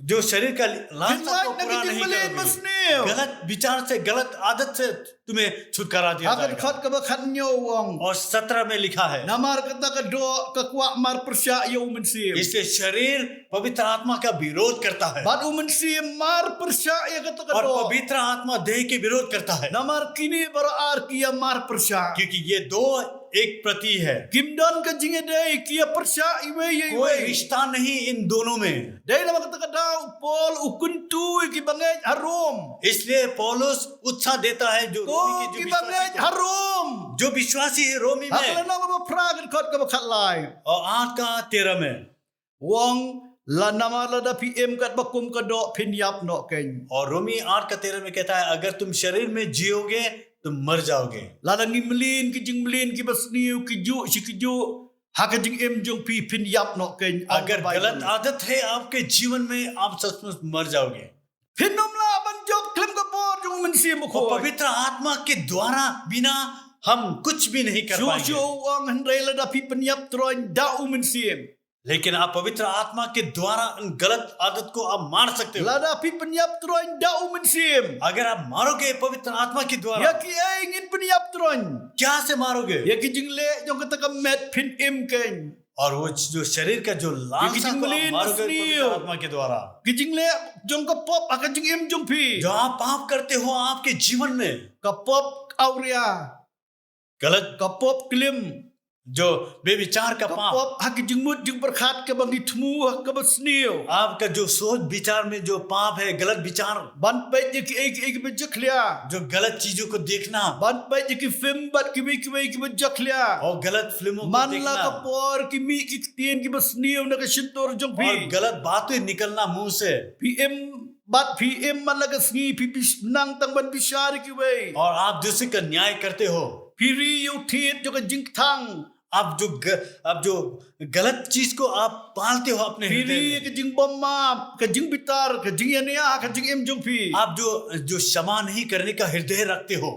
जो शरीर का लालसा को पूरा नहीं करोगे। Phin lait na ki jingmlien ba sniew, गलत विचार से, गलत आदत से तुम्हें छुटकारा दिया जाएगा। Ha ka dkhot kaba khathynñiew u ong, और सत्रह में लिखा है, namar kata ka doh ka kwah marpyrshah ïa u Mynsiem. इसलिए शरीर पवित्र आत्मा का विरोध करता है। Bad u Mynsiem marpyrshah ïa kata ka doh. और पवित्र आत्मा देह के विरोध करता है। Namar kine baroh ar ki ïa marpyrshah. क्योंकि ये दो एक प्रति है। Kim don ka jingïadei, ki ïa pyrshah iwei ïa iwei. कोई रिश्ता नहीं इन दोनों में। Dei namar kata ka daw u Paul u kyntu ïa ki bangeit ha Rom. इसलिए पौलुस उत्साह देता है जो रोमी के विश्वासी को। Ko ki bangeit ha Rom, जो विश्वासी है रोमी में। Ha ka lynnong kaba phra ka dkhot kaba khatlai, और आठ का तेरह में, u ong, la namar lada phi im katba kum ka doh phin ïap noh keiñ. और रोमी आठ का तेरह में कहता है, अगर तुम शरीर में जियोगे, तुम मर जाओगे। Lada ngi mlien ki jingmlien kiba sniew, kijuh shi kijuh, ha ka jingim jong phi phin ïap noh keiñ. अगर गलत आदत है आपके जीवन में, आप सचमुच मर जाओगे। Phin ym lah ban jop khlem ka bor jong u Mynsiem Bakhuid. और पवित्र आत्मा के द्वारा बिना हम कुछ भी नहीं कर पाएंगे। Shuh shuh u ong, hynrei lada phi pynïap troiñ da u Mynsiem. लेकिन आप पवित्र आत्मा के द्वारा उन गलत आदत को आप मार सकते हो। Lada phi pynïap troiñ da u Mynsiem, अगर आप मारोगे पवित्र आत्मा के द्वारा, ïa kiei ngin pynïap troiñ? क्या से मारोगे? Ïa ki jingleh jong kata ka met phin im keiñ. और वो जो शरीर का जो लालसा को आप मारोगे पवित्र आत्मा के द्वारा। Ïa ki jingmlien ba sniew, ki jingleh jong ka pop ha ka jingim jong phi. जो आप पाप करते हो आपके जीवन में। Ka pop awria, गलत, ka pop klim, जो व्यभिचार का पाप, ka pop ha ki jingmut jingpyrkhat kaba ngi thmu ha kaba sniew. आपका जो सोच विचार में जो पाप है, गलत विचार, ban peit ïa kiei kiei kiba jakhlia, जो गलत चीजों को देखना, ban peit ïa ki film bad kiwei kiwei kiba jakhlia, और गलत फिल्मों को देखना। Man la ka por ki mih ki ktien kiba sniew na ka shyntur jong phi, और गलत बातें निकलना मुंह से। Phi im bad phi im man la ka sngi phi bish-, nang tang ban bishar ïa kiwei, और आप दूसरे का न्याय करते हो। Phi ri ïa u thied jong ka jingkthang। आप जो ग-, आप जो गलत चीज को आप पालते हो अपने हृदय में। Phi ri ïa ka jingbymman, ka jingbitar, ka jingïania, ka jingim jong phi। आप जो, जो क्षमा नहीं करने का हृदय रखते हो।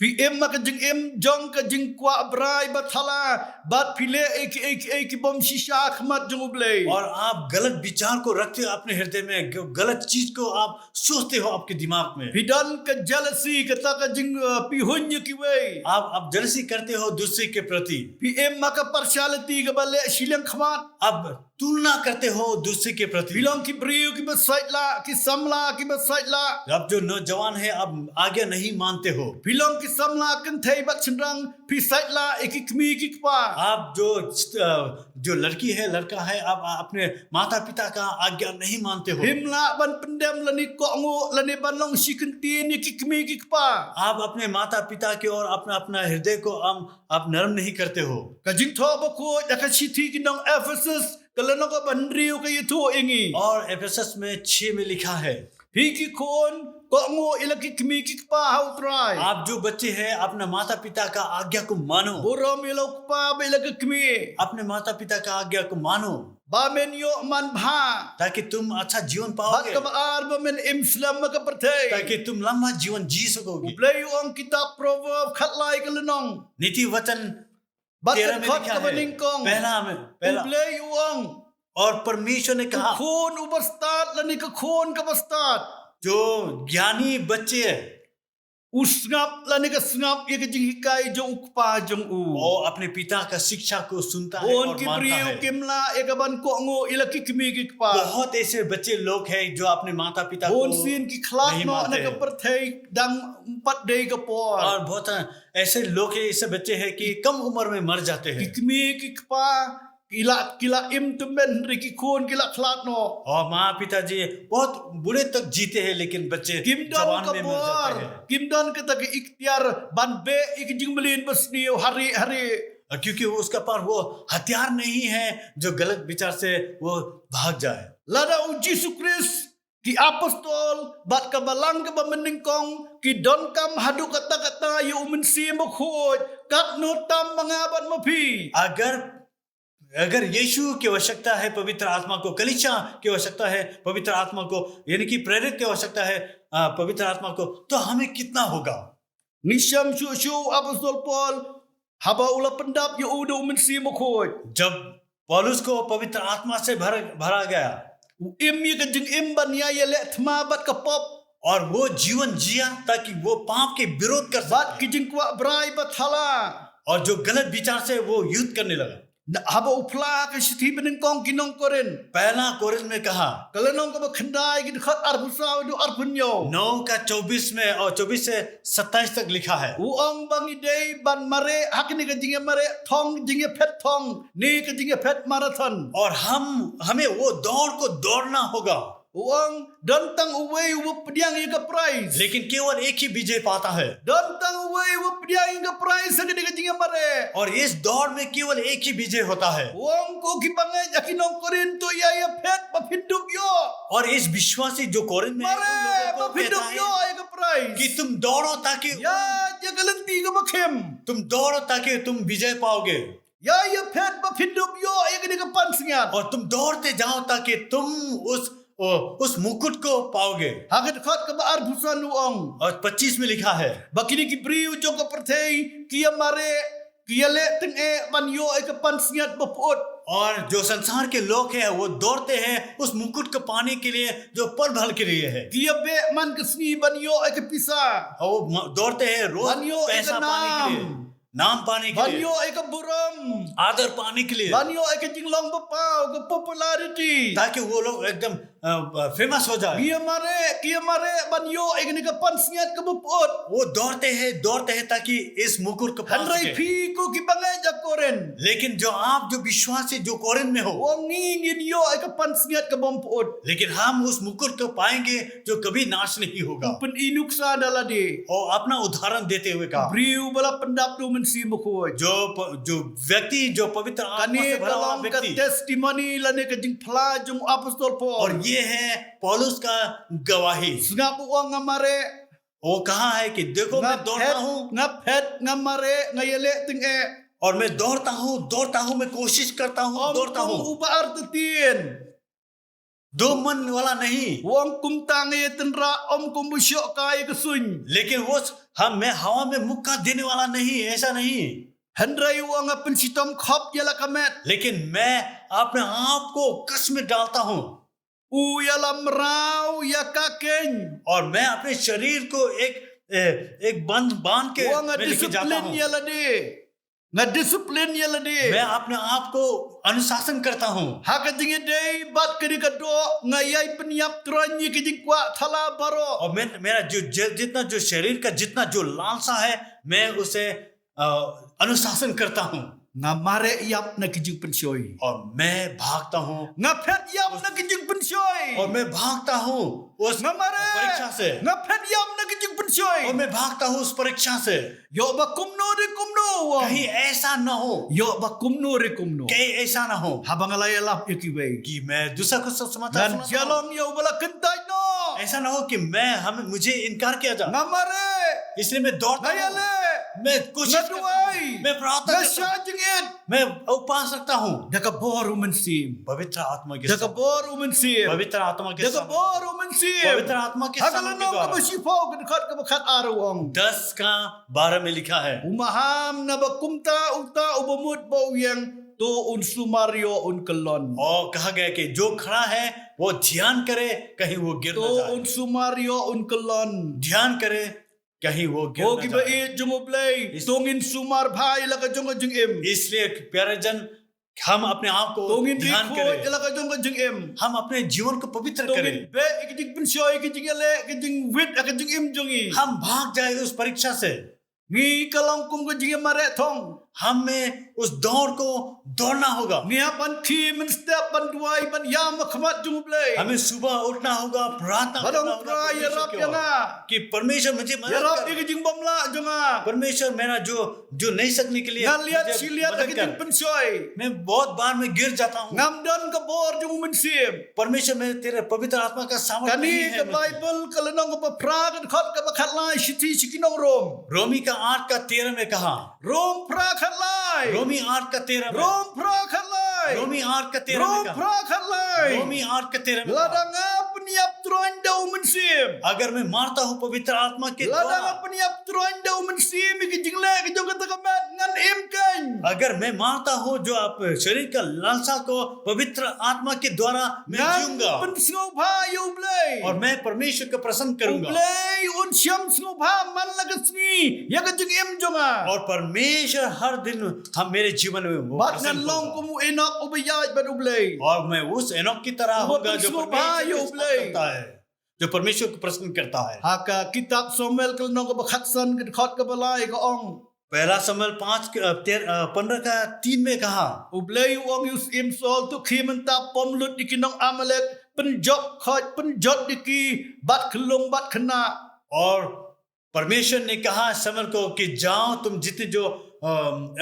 Phi im ha ka jingim jong ka jingkwah brai ba thala, bad phi leh ïa kiei kiei ki bym shisha ha khmat jong U Blei। और आप गलत विचार को रखते हो अपने हृदय में, ग-, गलत चीज को आप सोचते हो आपके दिमाग में। Phi don ka jealousy, kata ka jing, uh, pynhuiñ ïa kiwei। आप, आप jealousy करते हो दूसरे के प्रति। Phi im ha ka partiality kaba leh shiliang khmat। आप तुलना करते हो दूसरे के प्रति। Phi long ki briew kiba sait lah, ki samla kiba sait lah। आप जो नौजवान है, आप आज्ञा नहीं मानते हो। Phi long ki samla kynthei bad shynrang, phi sait lah ïa ki kmie ki kpa। आप जो, अ, जो लड़की है, लड़का है, आप अपने माता पिता का आज्ञा नहीं मानते हो। Phim lah ban pyndem lane kohnguh lane ban long shi kyntien ïa ki kmie ki kpa। आप अपने माता पिता के और अपना, अपना हृदय को आप, आप नरम नहीं करते हो। Ka Jingthoh Bakhuid ha ka shithi ki nong Ephesus, ka lynnong kaba hynriew ka ïathuh ïa ngi। और इफिसस में छह में लिखा है, Phi ki khun, kohnguh ïa la ki kmie ki kpa ha U Trai। आप जो बच्चे हैं, अपना माता पिता का आज्ञा को मानो। Burom ïa la u kpa bad ïa la ka kmie। अपने माता पिता का आज्ञा को मानो। Ba men ïoh manbha। ताकि तुम अच्छा जीवन पाओगे। Bad kaba ar, ba men im slem ha ka pyrthei। ताकि तुम लंबा जीवन जी सकोगे। U Blei u ong ha kitab Proverb khatlai ka lynnong, नीति वचन bad ka dkhot kaba nyngkong, पहला में, पहला। U Blei u ong, और परमेश्वर ने कहा, khun u bastad lane ka khun ka bastad, जो ज्ञानी बच्चे हैं, u sngap lane ka sngap ïa ka jinghikai jong u kpa jong u. वो अपने पिता का शिक्षा को सुनता है और मानता है। Bun ki briew kim lah ïa ka ban kohnguh ïa la ki kmie ki kpa. बहुत ऐसे बच्चे लोग हैं जो अपने माता पिता को नहीं मानते हैं। Bun sien ki khlad noh na ka pyrthei dang ym pat dei ka por. और बहुत ऐसे लोग हैं, ऐसे बच्चे हैं कि कम उम्र में मर जाते हैं। Ki kmie ki kpa ki la, ki la im tymmen, hynrei ki khun ki la khlad noh. और माँ पिताजी बहुत बूढ़े तक जीते हैं, लेकिन बच्चे जवान में मर जाते हैं। Kim don ka bor, kim don kata ka iktiar ban beh ïa ka jingmlien basniew hare hare. क्योंकि उसका पास वो हथियार नहीं है जो गलत विचार से वो भाग जाए। Lada u Jisu Khrist, ki apostol bad ka balang kaba mynnyngkong ki donkam haduh katta katta ïa u Mynsiem Bakhuid, katno tam ma nga bad ma phi. अगर अगर यीशु की आवश्यकता है पवित्र आत्मा को, कलीसिया की आवश्यकता है पवित्र आत्मा को, यानी कि प्रेरित की आवश्यकता है, अ, पवित्र आत्मा को, तो हमें कितना होगा? Ngi shem shuh shuh u Apostol Paul, haba u la pyndap ïa u da u Mynsiem Bakhuid. जब पौलुस को पवित्र आत्मा से भर, भरा गया। U im ïa ka jingim ban ïai ïaleh thma bad ka pop। और वो जीवन जिया ताकि वो पाप के विरोध कर सके। Bad ki jingkwah brai bathala। और जो गलत विचार से वो युद्ध करने लगा। Na, haba u phla ka shithi banyngkong ki nong Korinth, पहला कोरिंथ में कहा, ka lynnong kaba khyndai, ki dkhot arphew saw haduh arphew hynñiew, नौ का चौबीस में और चौबीस से सत्ताईस तक लिखा है। U ong ba ngi dei ban mareh ha kane ka jingïamareh thong, jingïaphet thong, ne ka jingïaphet marathon. और हम, हमें वो दौड़ को दौड़ना होगा। U ong, don tang uwei uba pdiang ïa ka prize. लेकिन केवल एक ही विजय पाता है। Don tang uwei uba pdiang ïa ka prize ha kane ka jingïamareh. और इस दौड़ में केवल एक ही विजय होता है। U ong, ko ki bangeit ha ki nong Korinth, to ïai ïaphet ba phin dup ïoh। और इस विश्वासी जो कोरिंथ में है, उन लोगों को कहता है, mareh ba phin dup ïoh ïa ka prize, कि तुम दौड़ो ताकि ïaid ïa ka lynti kaba khim। तुम दौड़ो ताकि तुम विजय पाओगे। Ïai ïaphet ba phin dup ïoh ïa kane ka pansngiat। और तुम दौड़ते जाओ ताकि तुम उस, ओ, उस मुकुट को पाओगे। Ha ka dkhot kaba arphew san u ong, और पच्चीस में लिखा है, ba kine ki briew jong ka pyrthei ki ïamareh, ki ïaleh tyngeh ban ïoh ïa ka pansngiat ba pyut। और जो संसार के लोग हैं, वो दौड़ते हैं उस मुकुट को पाने के लिए जो पल भर के लिए है। Ki ïabeh man ka sngi ban ïoh ïa ka pisa। और वो म-, दौड़ते हैं रोज पैसा पाने के लिए। Ban ïoh ïa ka nam। नाम पाने के लिए। Ban ïoh ïa ka burom। आदर पाने के लिए। Ban ïoh ïa ka jinglong ba paw, ka popularity। ताकि वो लोग एकदम, अ, फेमस हो जाए। Ki ïamareh, ki ïamareh ban ïoh ïa kane ka pansngiat kaba pyut। वो दौड़ते हैं, दौड़ते हैं ताकि इस मुकुट को पा सके। Hynrei phi ko ki bangeit ha Korinth, लेकिन जो आप जो विश्वासी जो कोरिंथ में हो, u ong ngi ngin ïoh ïa ka pansngiat kabym pyut। लेकिन हम उस मुकुट को पाएंगे जो कभी नाश नहीं होगा। U pyni nuksa da lade। और अपना उदाहरण देते हुए कहा। Briew ba la pyndap da u Mynsiem Bakhuid। जो प-, जो व्यक्ति जो पवित्र आत्मा से भरा हुआ व्यक्ति। Kane ka long ka testimony lane ka jingphla jong u Apostol Paul। और ये है पौलुस का गवाही। Sngap u ong nga mareh। वो कहा है कि देखो, मैं दौड़ता हूँ। Nga phet, nga mareh, nga ïaleh tyngeh। और मैं दौड़ता हूँ, दौड़ता हूँ, मैं कोशिश करता हूँ, दौड़ता हूँ। Ym kum uba artatien। दो मन वाला नहीं। U ong kumta nga ïatynrah, ym kum uba shoh kai ïa ka suiñ। लेकिन वो, हम, मैं हवा में मुक्का देने वाला नहीं, ऐसा नहीं। Hynrei u ong nga pynshitom khop ïa la ka met। लेकिन मैं अपने आप को कष्ट में डालता हूँ। U ïalamraw ïa ka keiñ। और मैं अपने शरीर को एक, ए, एक बंध बांध के मैं लेके जाता हूँ। U ong nga discipline ïa lade। Nga discipline ïa lade। मैं अपने आप को अनुशासन करता हूँ। Ha ka jingïadei bad kane ka doh nga ïai pynïap tyraiñ ïa ka jingkwah thala baroh। और मैं, मेरा जो ज-, जितना जो शरीर का जितना जो लालसा है, मैं उसे, अ, अनुशासन करता हूँ। Nga mareh ïap na ka jingpynshoi। और मैं भागता हूँ। Nga phet ïap na ka jingpynshoi। और मैं भागता हूँ उस परीक्षा से। Nga mareh, nga phet ïap na ka jingpynshoi। और मैं भागता हूँ उस परीक्षा से। Ïoh ba kumno re kumno, u ong. कहीं ऐसा ना हो। Ïoh ba kumno re kumno. कहीं ऐसा ना हो। Haba nga la ïalap ïa kiwei, कि मैं दूसरा को स-, समाचार सुनाता हूँ। Ngan jia long ïa uba la kyntait noh। ऐसा ना हो कि मैं, हम, मुझे इनकार किया जाए। Nga mareh। इसलिए मैं दौड़ता हूँ। Nga ïaleh। मैं कोशिश करता हूँ। Nga duwai। मैं प्रार्थना करता हूँ। Nga shah jingit। मैं उपास रखता हूँ। Da ka bor u Mynsiem। पवित्र आत्मा के साथ। Da ka bor u Mynsiem। पवित्र आत्मा के साथ। Da ka bor u Mynsiem। पवित्र आत्मा के साथ। Ha ka lynnong kaba shiphew, ka dkhot kaba khat ar, u ong, दस का बारह में लिखा है। U maham naba kumta uta uba mut ba u ïeng To un sumar ïoh un kyllon. और कहा गया कि जो खड़ा है वो ध्यान करे, कहीं वो गिर To ना जाए। Un sumar ïoh un kyllon. ध्यान करे, कहीं वो गिर Ko ना kiba जाए। ïeit jong U Blei. To ngin sumar bha ïa la ka jong ka jingim. इसलिए प्यारे जन, हम अपने आप को To ngin ध्यान ri-khot ïa करें, la ka jong ka jingim. हम अपने जीवन को पवित्र To करें, ngin beh ïa ka jingpynshoi, ka jingïaleh, ka jingwit, ka jingim jong ngi. हम भाग जाए उस परीक्षा से। Ngi ka long kum ka jingim mareh thong. हमें उस दौड़ को दौड़ना होगा। Ngi hap ban khie mynstep, ban duwai, ban ïam ha khmat jong U Blei. हमें सुबह उठना होगा, प्रार्थना Ba करना dang होगा Trai परमेश्वर ïarap के ïa ओर nga. कि परमेश्वर मुझे मदद Ïarap ïa कर, ka jingbymlah jong nga. परमेश्वर मेरा जो जो नहीं सकने के लिए Nga liat मुझे shi liat ha मदद ka कर। jingpynshoi. मैं बहुत बार मैं गिर जाता हूँ। Ngam don ka bor jong U Mynsiem. परमेश्वर, मैं तेरे पवित्र आत्मा का सामर्थ्य नहीं Kane है ka मुझे। Baibl ka lynnong kaba phra, ka dkhot kaba khatlai, shithi sha ki nong Rom. रोमी का आठ का तेरह में कहा, Rom phra khatlai. रोमी आठ का तेरह में, Rom phra khatlai. रोमी आठ का तेरह में Rom कहा, phra khatlai. रोमी आठ का तेरह में कहा, Lada nga pynïap troiñ da U Mynsiem. अगर मैं मारता हूँ पवित्र आत्मा के Lada nga द्वारा, pynïap troiñ da U Mynsiem ïa ka jingleh ka jong kata ka met, ngan im keiñ. अगर मैं मारता हूँ जो आप शरीर का लालसा को पवित्र आत्मा के द्वारा, मैं Ngan जीऊंगा। pynsngewbha ïa U Blei. और मैं परमेश्वर को प्रसन्न U करूंगा। Blei un shym sngewbha man la ka sngi ïa ka jingim jong nga. और परमेश्वर हर दिन हम मेरे जीवन में वो Bad प्रसन्न ngan long होगा। kum u Enok uba ïaid bad U Blei. और मैं उस एनोक की तरह Uba होगा जो pynsngewbha परमेश्वर ïa को U Blei. प्रसन्न करता है, जो परमेश्वर को प्रसन्न करता है। Ha ka kitab Samuel ka lynnong kaba khatsan, ka dkhot kaba lai, ka ong. पहला शमूएल पाँच के, अ, तेरह, अ, पन्द्रह का तीन में कहा, U Blei u ong ïa u syiem Saul, to khie mynta pom lut ïa ki nong Amalek, pynjop khoit, pynjot ïa ki, bad khyllung bad khynnah. और परमेश्वर ने कहा शमूएल को कि जाओ, तुम जितने जो, अ,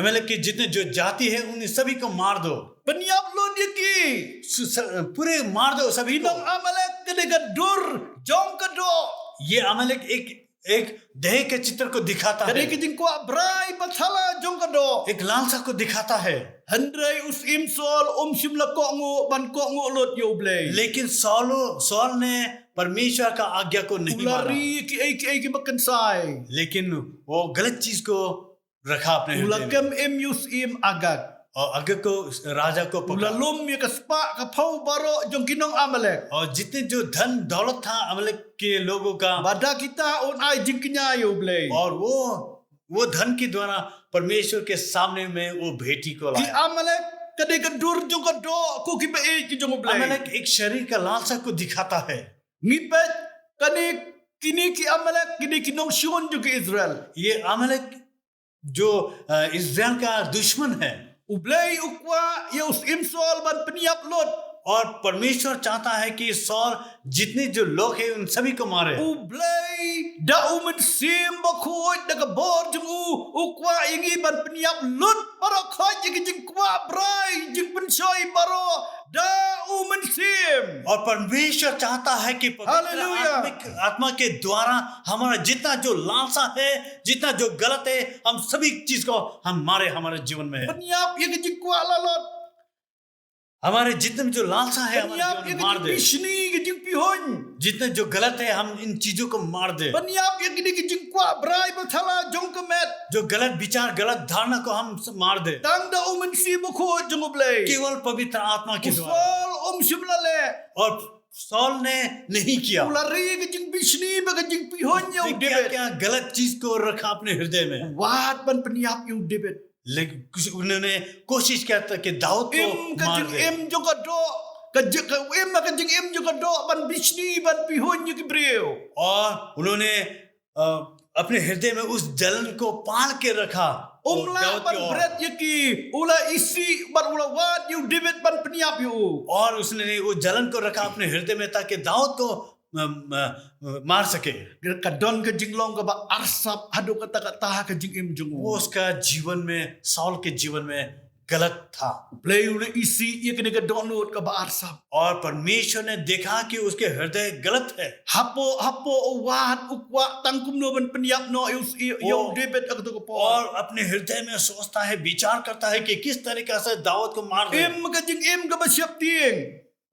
अमालेक के जितने जो जाति है, उन सभी को मार दो। Pynïap lut ïa ki. सु-, स-, पूरे मार दो सभी Ki को। nong Amalek ka dei ka dur jong ka doh. ये अमालेक एक, एक देह के चित्र को दिखाता Ka dei है, ka jingkwah brai bathala jong ka doh. एक लालसा को दिखाता है। Hynrei u syiem Saul um shym la kohnguh ban kohnguh lut ïa U Blei. लेकिन सॉलो, सॉल ने परमेश्वर का आज्ञा को नहीं U la माना, ri kiei kiei kiba kynsai. लेकिन वो गलत चीज को रखा अपने U la हृदय में। kem im ïa u syiem Agag. और अगग को, राजा को U la पकड़ा। lum ïa ka spah ka phew baroh jong ki nong Amalek. और जितने जो धन दौलत था अमालेक के लोगों का, Bad da kita un ai jingkñia ïa U Blei. और वो, वो धन के द्वारा परमेश्वर के सामने में वो बेटी को Ki लाया। Amalek ka dei ka dur jong ka doh, ko kiba ïeit ki jong U Blei. अमालेक एक शरीर का लालसा को दिखाता है। Ngi peit kane, kine ki Amalek, kine ki nongshun jong ki Israel. ये अमालेक जो, अ, इस्राएल का दुश्मन है, U Blei u kwah ïa u syiem Saul ban pynïap lut. और परमेश्वर चाहता है कि सॉल जितने जो लोग हैं उन सभी को मारे। U Blei da U Mynsiem Bakhuid, da ka bor jong u, u kwah ïa ngi ban pynïap lut baroh khoit ïa ki jingkwah brai, jingpynshoi baroh da U Mynsiem. और परमेश्वर चाहता है कि पवित्र हालेलुया। आत्मिक, आत्मा के द्वारा हमारा जितना जो लालसा है, जितना जो गलत है, हम सभी चीज को हम मारे हमारे जीवन में। Pynïap ïa ki jingkwah lalot. हमारे जितने में जो लालसा है, हमारे Pynïap जीवन ïa में ki मार दे। jingbishni, ki jingpihuiñ. जितने जो गलत है, हम इन चीजों को मार दे। Pynïap ïa kine ki jingkwah brai bathala jong ka met. जो गलत विचार, गलत धारणा को हम मार दे। Tang da U Mynsiem Bakhuid jong U Blei. केवल पवित्र आत्मा के U द्वारा। Saul um shym la leh. और सॉल ने नहीं किया। U la ri ki jingbishni bad ki jingpihuiñ ïa उसने u क्या, David. क्या गलत चीज को रखा अपने हृदय में। Wad ban pynïap ïa u David. लेकिन कुछ उन्होंने कोशिश किया था कि दाऊद को Im ka मार दे। jingim jong ka doh. Ka ji-, ka im ka jingim jong ka doh ban bishni, ban pihuiñ ïa ki briew. और उन्होंने, अ, अपने हृदय में उस जलन को पाल के रखा। Um और lah दाऊद ban की ओर। bret ïa ki, u la isih bad u la wad ïa u David ban pynïap ïa u. और उसने वो जलन को रखा अपने हृदय में ताकि दाऊद को, अ, अ, मार सके। Ka don ka jinglong kaba arsap haduh katta katta ha ka jingim jong u. वो उसका जीवन में, सॉल के जीवन में गलत था। Blei u la isih ïa kane ka dohnud kaba arsap. और परमेश्वर ने देखा कि उसके हृदय गलत है। Hapoh, hapoh u wad u kwah tang kumno ban pynïap noh ïa u, ïa u Oh. David ha kato ka por. और अपने हृदय में सोचता है, विचार करता है कि किस तरीका से दाऊद को मार दे। Im ka jingim kaba sheptieng.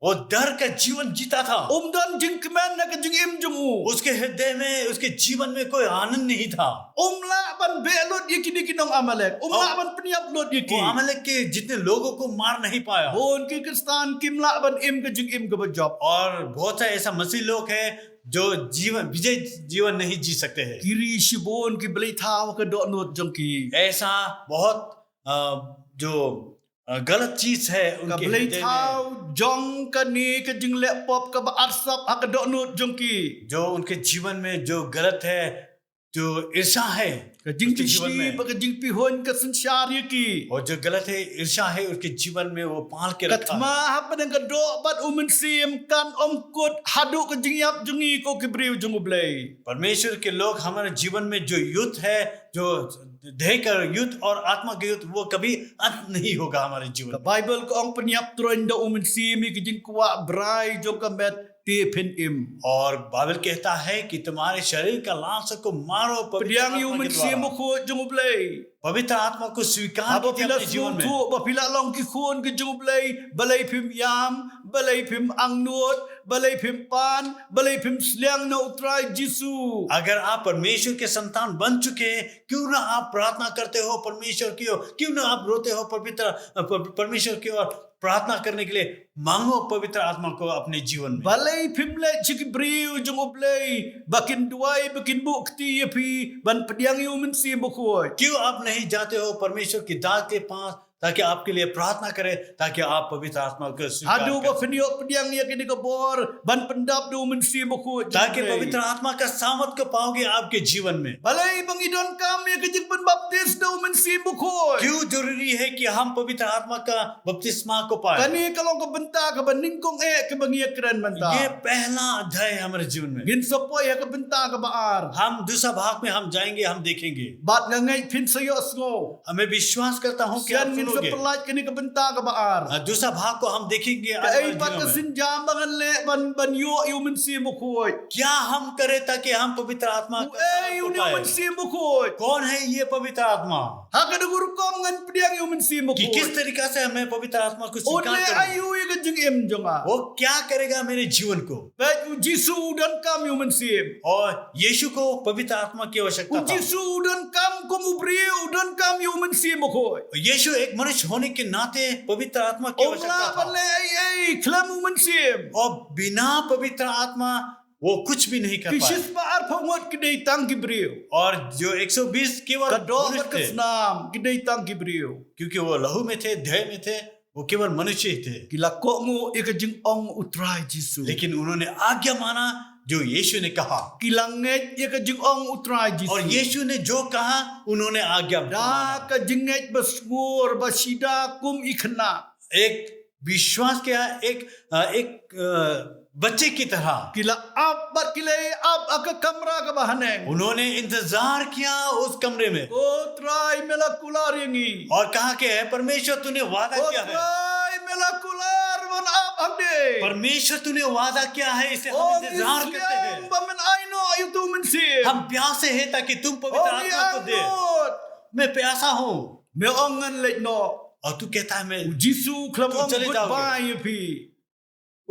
वो डर का जीवन जीता था। Um don jingkmen ha ka jingim jong u. उसके हृदय में, उसके जीवन में कोई आनंद नहीं था। Um lah ban beh lut ïa kine ki nong Amalek. Um lah ban pynïap lut ïa ki. वो अमालेक के जितने लोगों को मार नहीं पाया। Bun ki Khristan kim lah ban im ka jingim kaba jop. और बहुत सा ऐसा मसीही लोग हैं जो जीवन, विजय जीवन नहीं जी सकते हैं। Ki ri shibun ki bleithaw ha ka dohnud jong ki. ऐसा बहुत, अ, जो, अ, गलत चीज है उनके हृदय में। Ka bleithaw jong kane ka jingleh pop kaba arsap ha ka dohnud jong ki. जो उनके जीवन में जो गलत है, जो ईर्ष्या है, ka jingpyni, उसके जीवन में, bad ka jingpynhun ka synshar ïa ki. और जो गलत है, ईर्ष्या है, उसके जीवन में वो पाल के रखता है। Ka thma hapdeng ka doh bad u Mynsiem kan ym kut haduh ka jingïap jong ngi ko ki briew jong U Blei. परमेश्वर के लोग, हमारे जीवन में जो युद्ध है, जो देह का युद्ध और आत्मा का युद्ध, वो कभी अंत नहीं होगा हमारे जीवन में। Ka Baibl ka ong pynïap troiñ da u Mynsiem ïa ki jingkwah brai jong ka met te phin im. और बाइबल कहता है कि तुम्हारे शरीर का लालसा को मारो पवित्र आत्मा के द्वारा। Pdiang ïa u Mynsiem Bakhuid jong U Blei. पवित्र आत्मा को स्वीकार कीजिए अपने जीवन में। Haba phi la sngewthuh ba phi la long ki khun ki jong U Blei, balei phim ïam, balei phim angnud, balei phim pan, balei phim sliang na U Trai Jisu. अगर आप परमेश्वर के संतान बन चुके हैं, क्यों ना आप प्रार्थना करते हो परमेश्वर की ओर, क्यों ना आप रोते हो पवित्र, अ, प-, परमेश्वर की ओर प्रार्थना करने के लिए, मांगो पवित्र आत्मा को अपने जीवन में। Balei phim leit sha ki briew jong U Blei ba kin duwai, ba kin buh kti ïa phi, ban pdiang ïa u Mynsiem Bakhuid? क्यों आप नहीं जाते हो परमेश्वर की दास के पास ताकि आपके लिए प्रार्थना करें, ताकि आप पवित्र आत्मा को स्वीकार करें? Haduh ba phin ïoh pdiang ïa kane ka bor ban pyndap da u Mynsiem Bakhuid jong U Blei. ताकि पवित्र आत्मा का सामर्थ को पाओगे आपके जीवन में। Balei ba ngi donkam ïa ka jingpynbaptis da u Mynsiem Bakhuid? क्यों जरूरी है कि हम पवित्र आत्मा का बपतिस्मा को पाए? Kane ka long ka bynta kaba nyngkong eh kaba ngi ïakren mynta. ये पहला अध्याय है हमारे जीवन में। Ngin sa poi ha ka bynta kaba ar. हम दूसरा भाग में हम जाएंगे, हम देखेंगे। Bad nga ngeit phin sa ïohsngew. हमें विश्वास करता हूँ कि आप सुनोगे। Shen ngin sa pyllait kane ka bynta kaba ar. हाँ, दूसरा भाग को हम देखेंगे आज हमारे जीवन में। Kaei pat ka sienjam ba ngan leh ban, ban ïoh ïa u Mynsiem Bakhuid? क्या हम करें ताकि हम पवित्र आत्मा का सामर्थ को पाए? Uei une u Mynsiem Bakhuid? कौन है ये पवित्र आत्मा? Ha kaei ka rukom ngan pdiang ïa u Mynsiem Bakhuid? कि किस तरीका से हमें पवित्र आत्मा को स्वीकार करना है? Un leh aïu ïa ka jingim jong nga? वो क्या करेगा मेरे जीवन को? Peit, u Jisu u donkam ïa u Mynsiem. और यीशु को पवित्र आत्मा की आवश्यकता था। U Jisu u donkam kum u briew, u donkam ïa u Mynsiem Bakhuid. और यीशु एक मनुष्य होने के नाते पवित्र आत्मा की आवश्यकता था। Um lah ban leh ei ei khlem u Mynsiem. और बिना पवित्र आत्मा वो कुछ भी नहीं कर पाए। Ki shispah arphew ngut ki dei tang ki briew. और जो एक सौ बीस केवल मनुष्य थे। Ka doh bad ka snam ki dei tang ki briew. क्योंकि वो लहू में थे, देह में थे, वो केवल मनुष्य ही थे। Ki la kohnguh ïa ka jingong u Trai Jisu. लेकिन उन्होंने आज्ञा माना जो यीशु ने कहा। Ki la ngeit ïa ka jingong u Trai Jisu. और यीशु ने जो कहा, उन्होंने आज्ञा माना। Da ka jingngeit ba sngur ba shida kum i khynnah. एक विश्वास किया, एक, अ, एक, अ, बच्चे की तरह। Ki la ap bad ki la ap ha ka kamra kaba haneng. उन्होंने इंतजार किया उस कमरे में। Ko Trai, me la kular ïa ngi. और कहा कि, "हे परमेश्वर, तूने वादा किया है।" Ko Trai, me la kular ban ap hangne. परमेश्वर, तूने वादा किया है, इसे हम इंतजार करते हैं। Ong sliang ba men ai noh ïa utu u Mynsiem. हम प्यासे हैं ताकि तुम पवित्र आत्मा को दे। Ong sliang. मैं प्यासा हूँ। Me ong ngan leit noh. और तू कहता है, मैं, तू चले जाओगे। U Jisu u khlem ong goodbye ïa phi.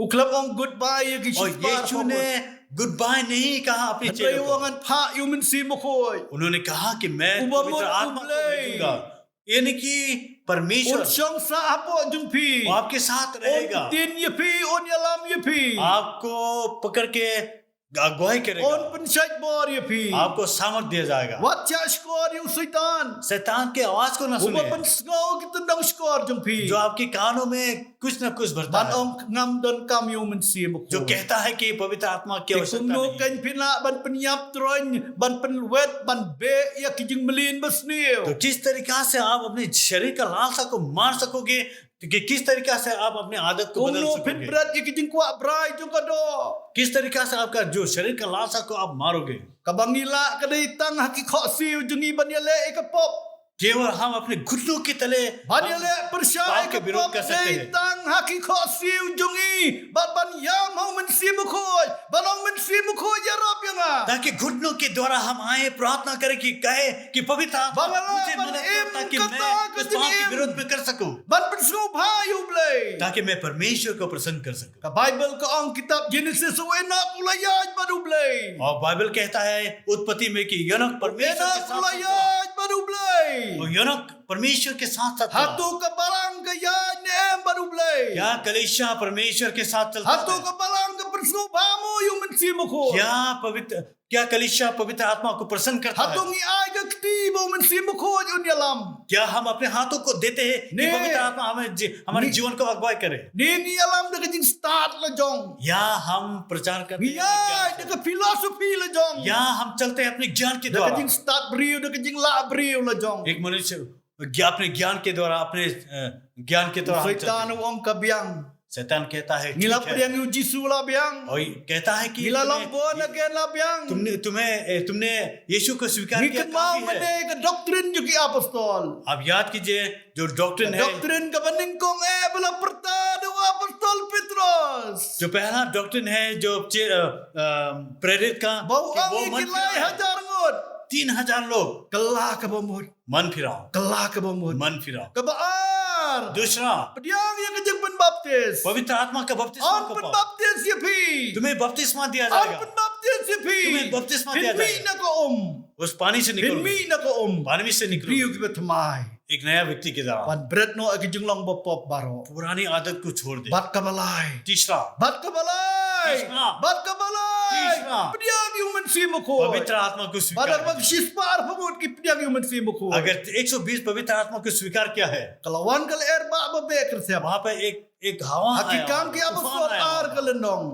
U khlem ong goodbye ïa ki shispah arphew ngut. और यीशु ने goodbye नहीं कहा अपने चेलों को। Hynrei u ong ngan phah ïa u Mynsiem Bakhuid. उन्होंने कहा कि मैं पवित्र आत्मा को भेजूंगा। Uba mut U Blei. यानी कि परमेश्वर। Un shong sah hapoh jong phi. वो आपके साथ रहेगा। Un ktien ïa phi, un ïalam ïa phi. आपको पकड़ के अगुवाई करेगा। Un pynshait bor ïa phi. आपको सामर्थ दिया जाएगा। Wat shah shkor ïa u Soitan. शैतान के आवाज को ना सुने। Uba pynsngew ki tyndong shkor jong phi. जो आपके कानों में कुछ ना कुछ भरता है। Ban ong ngam donkam ïa u Mynsiem Bakhuid. जो कहता है कि पवित्र आत्मा की आवश्यकता नहीं है। Te kumno kein phin lah ban pynïap troiñ, ban pynwet, ban beh ïa ki jingmlien basniew? तो किस तरीका से आप अपने शरीर का लालसा को मार सकोगे? तो कि किस तरीका से आप अपने आदत को बदल सकोगे? Kumno phin bret ïa ki jingkwah brai jong ka doh? किस तरीका से आपका जो शरीर का लालसा को आप मारोगे? Kaba ngi lah ka dei tang ha ki khohsiew jong ngi ban ïaleh ïa ka pop. केवल हम अपने घुटनों के तले हम पाप के विरोध कर सकते हैं। Ban ïaleh pyrshah ïa ka pop dei tang ha ki khohsiew jong ngi, bad ban ïam ha u Mynsiem Bakhuid, ban ong Mynsiem Bakhuid ïarap ïa nga. ताकि घुटनों के द्वारा हम आए, प्रार्थना करें कि कहे कि पवित्र आत्मा, मुझे मदद करो ताकि मैं उस पाप के विरोध में कर सकूं, ban pynsngewbha ïa u Blei, ताकि मैं परमेश्वर को प्रसन्न कर सकूं। Ka Baibl ka ong kitab Jenesis, u Enok u la ïaid bad u Blei. और बाइबल कहता है उत्पत्ति में कि योनक परमेश्वर के साथ साथ था। Enok u la ïaid bad u Blei. और योनक परमेश्वर के साथ साथ था। Hato ka balang ka ïaid ne em bad u Blei? क्या कलीसिया परमेश्वर के साथ चलता है? Hato ka balang ka pynsngewbha mo ïa u Mynsiem Bakhuid? क्या पवित्र क्या कलीसिया पवित्र आत्मा को प्रसन्न करता है? Hato ngi ai ka kti ba u Mynsiem Bakhuid un ïalam? क्या हम अपने हाथों को देते हैं कि पवित्र आत्मा हमें जी, हमारे जीवन को अगुवाई करे? Ne ngi ïalam da ka jingstad la jong? या हम प्रचार करते हैं ज्ञान से? Da ka philosophy la jong? या हम चलते हैं अपने ज्ञान के द्वारा? Da ka jingstad briew, da ka jinglah briew la jong? एक मनुष्य ज्ञा-, अपने ज्ञान के द्वारा, अपने, अ, ज्ञान के द्वारा हम चलते हैं। Soitan u ong ka biang. शैतान कहता है, ठीक है। Ngi la pdiang ïa u Jisu la biang. और ये कहता है कि ngi la long born again la biang. तुमने, तुम्हें, ए, तुमने यीशु को स्वीकार किया, काफी है। Ngi kynmaw mynne ka doctrine jong ki apostol. आप याद कीजिए, जो डॉक्ट्रिन है, doctrine kaba nyngkong eh ba la pyrta da u apostol Petros. जो पहला डॉक्ट्रिन है, जो चे-, अ, अ, प्रेरित का, ba u ong ïa ki lai hajar ngut, तीन हज़ार लोग, kylla kaba mut. मन फिराओ। Kylla kaba mut. मन फिराओ। Kaba ar, दूसरा, pdiang ïa ka jingpynbaptis. पवित्र आत्मा का बपतिस्मा को पाओ। Yn pynbaptis ïa phi. तुम्हें बपतिस्मा दिया जाएगा। Yn pynbaptis ïa phi. तुम्हें बपतिस्मा दिया जाएगा। Phin mih na ka um. उस पानी से निकलोगे। Phin mih na ka um. पानी में से निकलोगे। Briew kiba thymmai. एक नया व्यक्ति की तरह। Ban bret noh ïa ki jinglong bapop baroh. पुरानी आदत को छोड़ दे। Bad kaba lai. तीसरा। Bad kaba lai. तीसरा। Bad kaba lai. तीसरा। Pdiang ïa u Mynsiem Bakhuid. पवित्र आत्मा को स्वीकार कीजिए। Bad haba ki shispah arphew ngut ki pdiang ïa u Mynsiem Bakhuid, अगर एक सौ बीस पवित्र आत्मा को स्वीकार किया है, ka la wan ka lyer ba ba beh kyrsep. वहाँ पे एक, एक हवा आया, तूफान आया। Ha Ki Kam ki Apostol ar ka lynnong.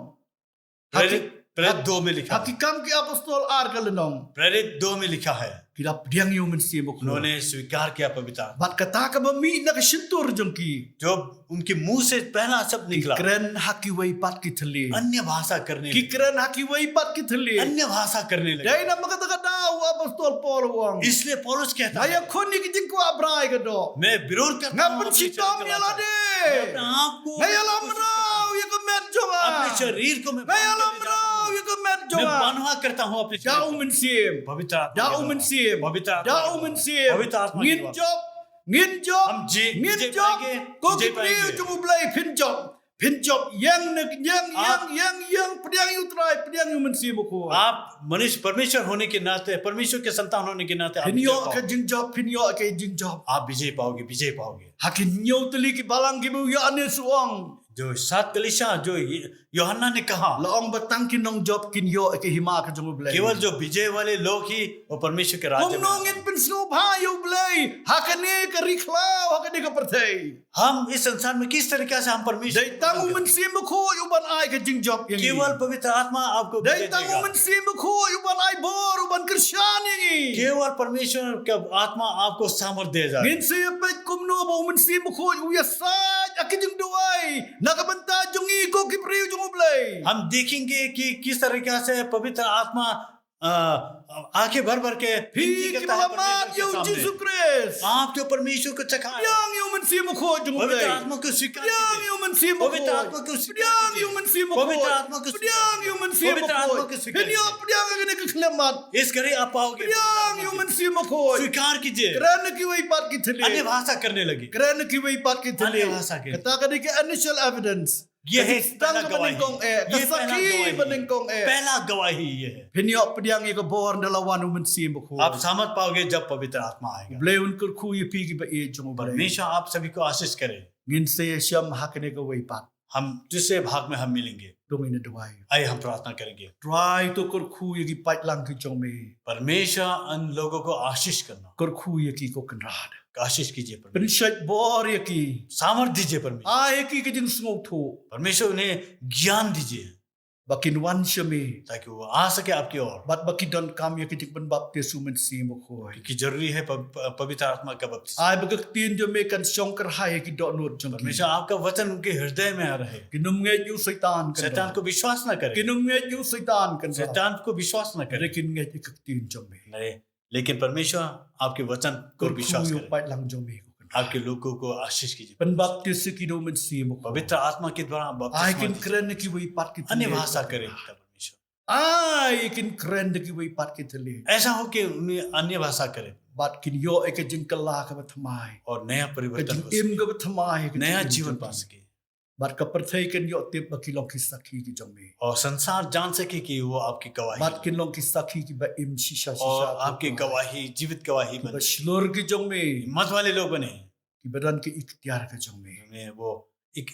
प्रेरित, प्रेरित दो में लिखा है। Ha Ki Kam ki Apostol ar ka lynnong. प्रेरित दो में लिखा है। Ki la pdiang ïa u Mynsiem Bakhuid. उन्होंने स्वीकार किया पवित्र आत्मा। Bad kata kaba mih na ka shyntur jong ki, जो उनके मुंह से पहला शब्द निकला, ki kren ha kiwei pat ki thylliej. अन्य भाषा करने लगे। Ki kren ha kiwei pat ki thylliej. अन्य भाषा करने लगे। Dei namar kata ka daw u apostol Paul u ong, इसलिए पौलुस कहता है, nga ïakhun ïa ka jingkwah brai ka doh. मैं विरोध करता हूँ अपने शरीर के लालच से। Nga pynshitom ïa lade. मैं अपने आप को कोशिश करता हूँ। Nga ïalam mraw ïa ka met jong nga. अपने शरीर को मैं बांध कर ले जाता हूँ। Nga ïalam mraw ïa ka met jong nga. मैं बंधुआ करता हूँ अपने शरीर को। Da u Mynsiem. पवित्र आत्मा के द्वारा। Da u Mynsiem. पवित्र आत्मा के द्वारा। Da u Mynsiem. पवित्र आत्मा के द्वारा। Ngin jop. Ngin jop. हम जी-, ngin jop. विजय पाएंगे, विजय पाएंगे। Ko ki briew jong U Blei, phin jop. Phin jop ïeng ne ïeng, ïeng, ïeng, ïeng, pdiang ïa U Trai, pdiang ïa U Mynsiem Bakhuid. आप मनुष्य, परमेश्वर होने के नाते, परमेश्वर के संतान होने के नाते आप विजय पाओगे। Phin ïoh ka jingjop, phin ïoh ka jingjop. आप विजय पाओगे, विजय पाओगे। Ha ki hynñiew tylli ki balang kiba u Ïoannis u ong. जो सात कलीसिया, जो ये-, यूहन्ना ने कहा, la ong ba tang ki nongjop kin ïoh ïa ka hima ka jong U Blei. केवल जो विजय वाले लोग ही वो परमेश्वर के राज्य में आएंगे। Kumno ngin pynsngewbha ïa U Blei ha kane ka ri khlaw, ha kane ka pyrthei? हम इस संसार में किस तरीका से हम परमेश्वर को प्रसन्न करें? Dei tang U Mynsiem Bakhuid uban ai ka jingjop ïa ngi. केवल पवित्र आत्मा आपको विजय देगा। Dei tang U Mynsiem Bakhuid uban ai bor, uban kyrshan ïa ngi. केवल परमेश्वर का आत्मा आपको सामर्थ दे जाएगा। Ngin sa ïa peit kumno ba U Mynsiem Bakhuid u ïasaid ha ki jingduwai na ka bynta jong ngi ko ki briew jong U Blei. हम देखेंगे कि किस तरीका से पवित्र आत्मा, अ, आंखें भर भर के विनती करता है परमेश्वर के सामने। Phi kiba la mad ïa U Jisu Khrist, आप जो परमेश्वर को चखा है, pdiang ïa U Mynsiem Bakhuid jong U Blei. पवित्र आत्मा को स्वीकार कीजिए। Pdiang ïa U Mynsiem Bakhuid. पवित्र आत्मा को स्वीकार कीजिए। Pdiang ïa U Mynsiem Bakhuid. पवित्र आत्मा को स्वीकार कीजिए। Pdiang ïa U Mynsiem Bakhuid. पवित्र आत्मा को स्वीकार कीजिए। Phin ïoh pdiang ïa kane ka khyllipmat. इस घड़ी आप पाओगे पवित्र आत्मा को। Pdiang ïa U Mynsiem Bakhuid. स्वीकार कीजिए। Kren ha kiwei pat ki thylliej. अन्य भाषा करने लगे। Kren ha kiwei pat ki thylliej. अन्य भाषा के। Kata ka dei ka initial evidence. ये है पहला गवाही। Ka dei tang kaba nyngkong eh, ka sakhi ba nyngkong eh। ये पहला गवाही। पहला गवाही ये है। Phin ïoh pdiang ïa ka bor ynda la wan U Mynsiem Bakhuid। आप सामर्थ पाओगे जब पवित्र आत्मा आएगा। U Blei un kyrkhu ïa phi kiba ïeit jong U Blei. परमेश्वर आप सभी को आशीष करे। Ngin sa ïashem ha kane kawei pat। हम दूसरे भाग में हम मिलेंगे। To ngin ïa duwai. आइए हम प्रार्थना करेंगे। Trai to kyrkhu ïa ki paidlang ki jong me। परमेश्वर उन लोगों को आशीष करना। Kyrkhu ïa ki ko Kynrad। आशीष कीजिए परमेश्वर। Pynshait bor ïa ki। सामर्थ दीजिए परमेश्वर। Ai ïa ki ka jingsngewthuh। परमेश्वर उन्हें ज्ञान दीजिए। Ba kin wan sha me। ताकि वो आ सके आपकी ओर। Bad ba ki donkam ïa ka jingpynbaptis U Mynsiem Bakhuid। क्योंकि जरूरी है प-, प-, पवित्र आत्मा का बपतिस्मा। Ai ba ka ktien jong me kan shong kyrhai ha ki dohnud jong ki। परमेश्वर आपका वचन उनके हृदय में रहे। Kin ym ngeit ïa u Soitan Kynrad। शैतान को विश्वास ना करें। Kin ym ngeit ïa u Soitan Kynrad। शैतान को विश्वास ना करें। Hynrei kin ngeit ïa ka ktien jong me। नहीं, लेकिन परमेश्वर आपके वचन को विश्वास करें। Kyrkhu ïa u paidlang jong me ko Kynrad। आपके लोगों को आशीष कीजिए। Pynbaptis ïa ki da u Mynsiem Bakhuid. पवित्र आत्मा के द्वारा आप Ai बपतिस्मा kin दीजिए। kren da kiwei pat ki अन्य thylliej. भाषा करे पिता परमेश्वर। Ai kin kren da kiwei pat ki thylliej. ऐसा हो कि उन्हें अन्य भाषा करे Bad kin ïoh ïa ka jingkylla kaba thymmai. और नया Ka परिवर्तन हो jingim सके, kaba thymmai ha ka नया jingim जीवन jong पा ki. सके। Bad ka pyrthei kan ïoh tip ba ki long ki sakhi ki jong me. और संसार जान सके कि वो आपकी गवाही Bad है। kin long ki sakhi kiba im shisha shisha. और आपकी गवाही, जीवित गवाही Kiba बने। shlur ki jong me. हिम्मत वाले लोग बने। Kiba don ka iktiar ka jong me. में वो एक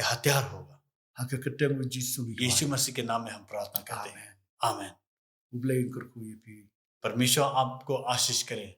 हथियार होगा। Ha ka kyrteng u Jisu ngi यीशु duwai. मसीह के नाम में हम प्रार्थना करते हैं। Amen. आमेन। U Blei un kyrkhu ïa phi. परमेश्वर आपको आशीष करे।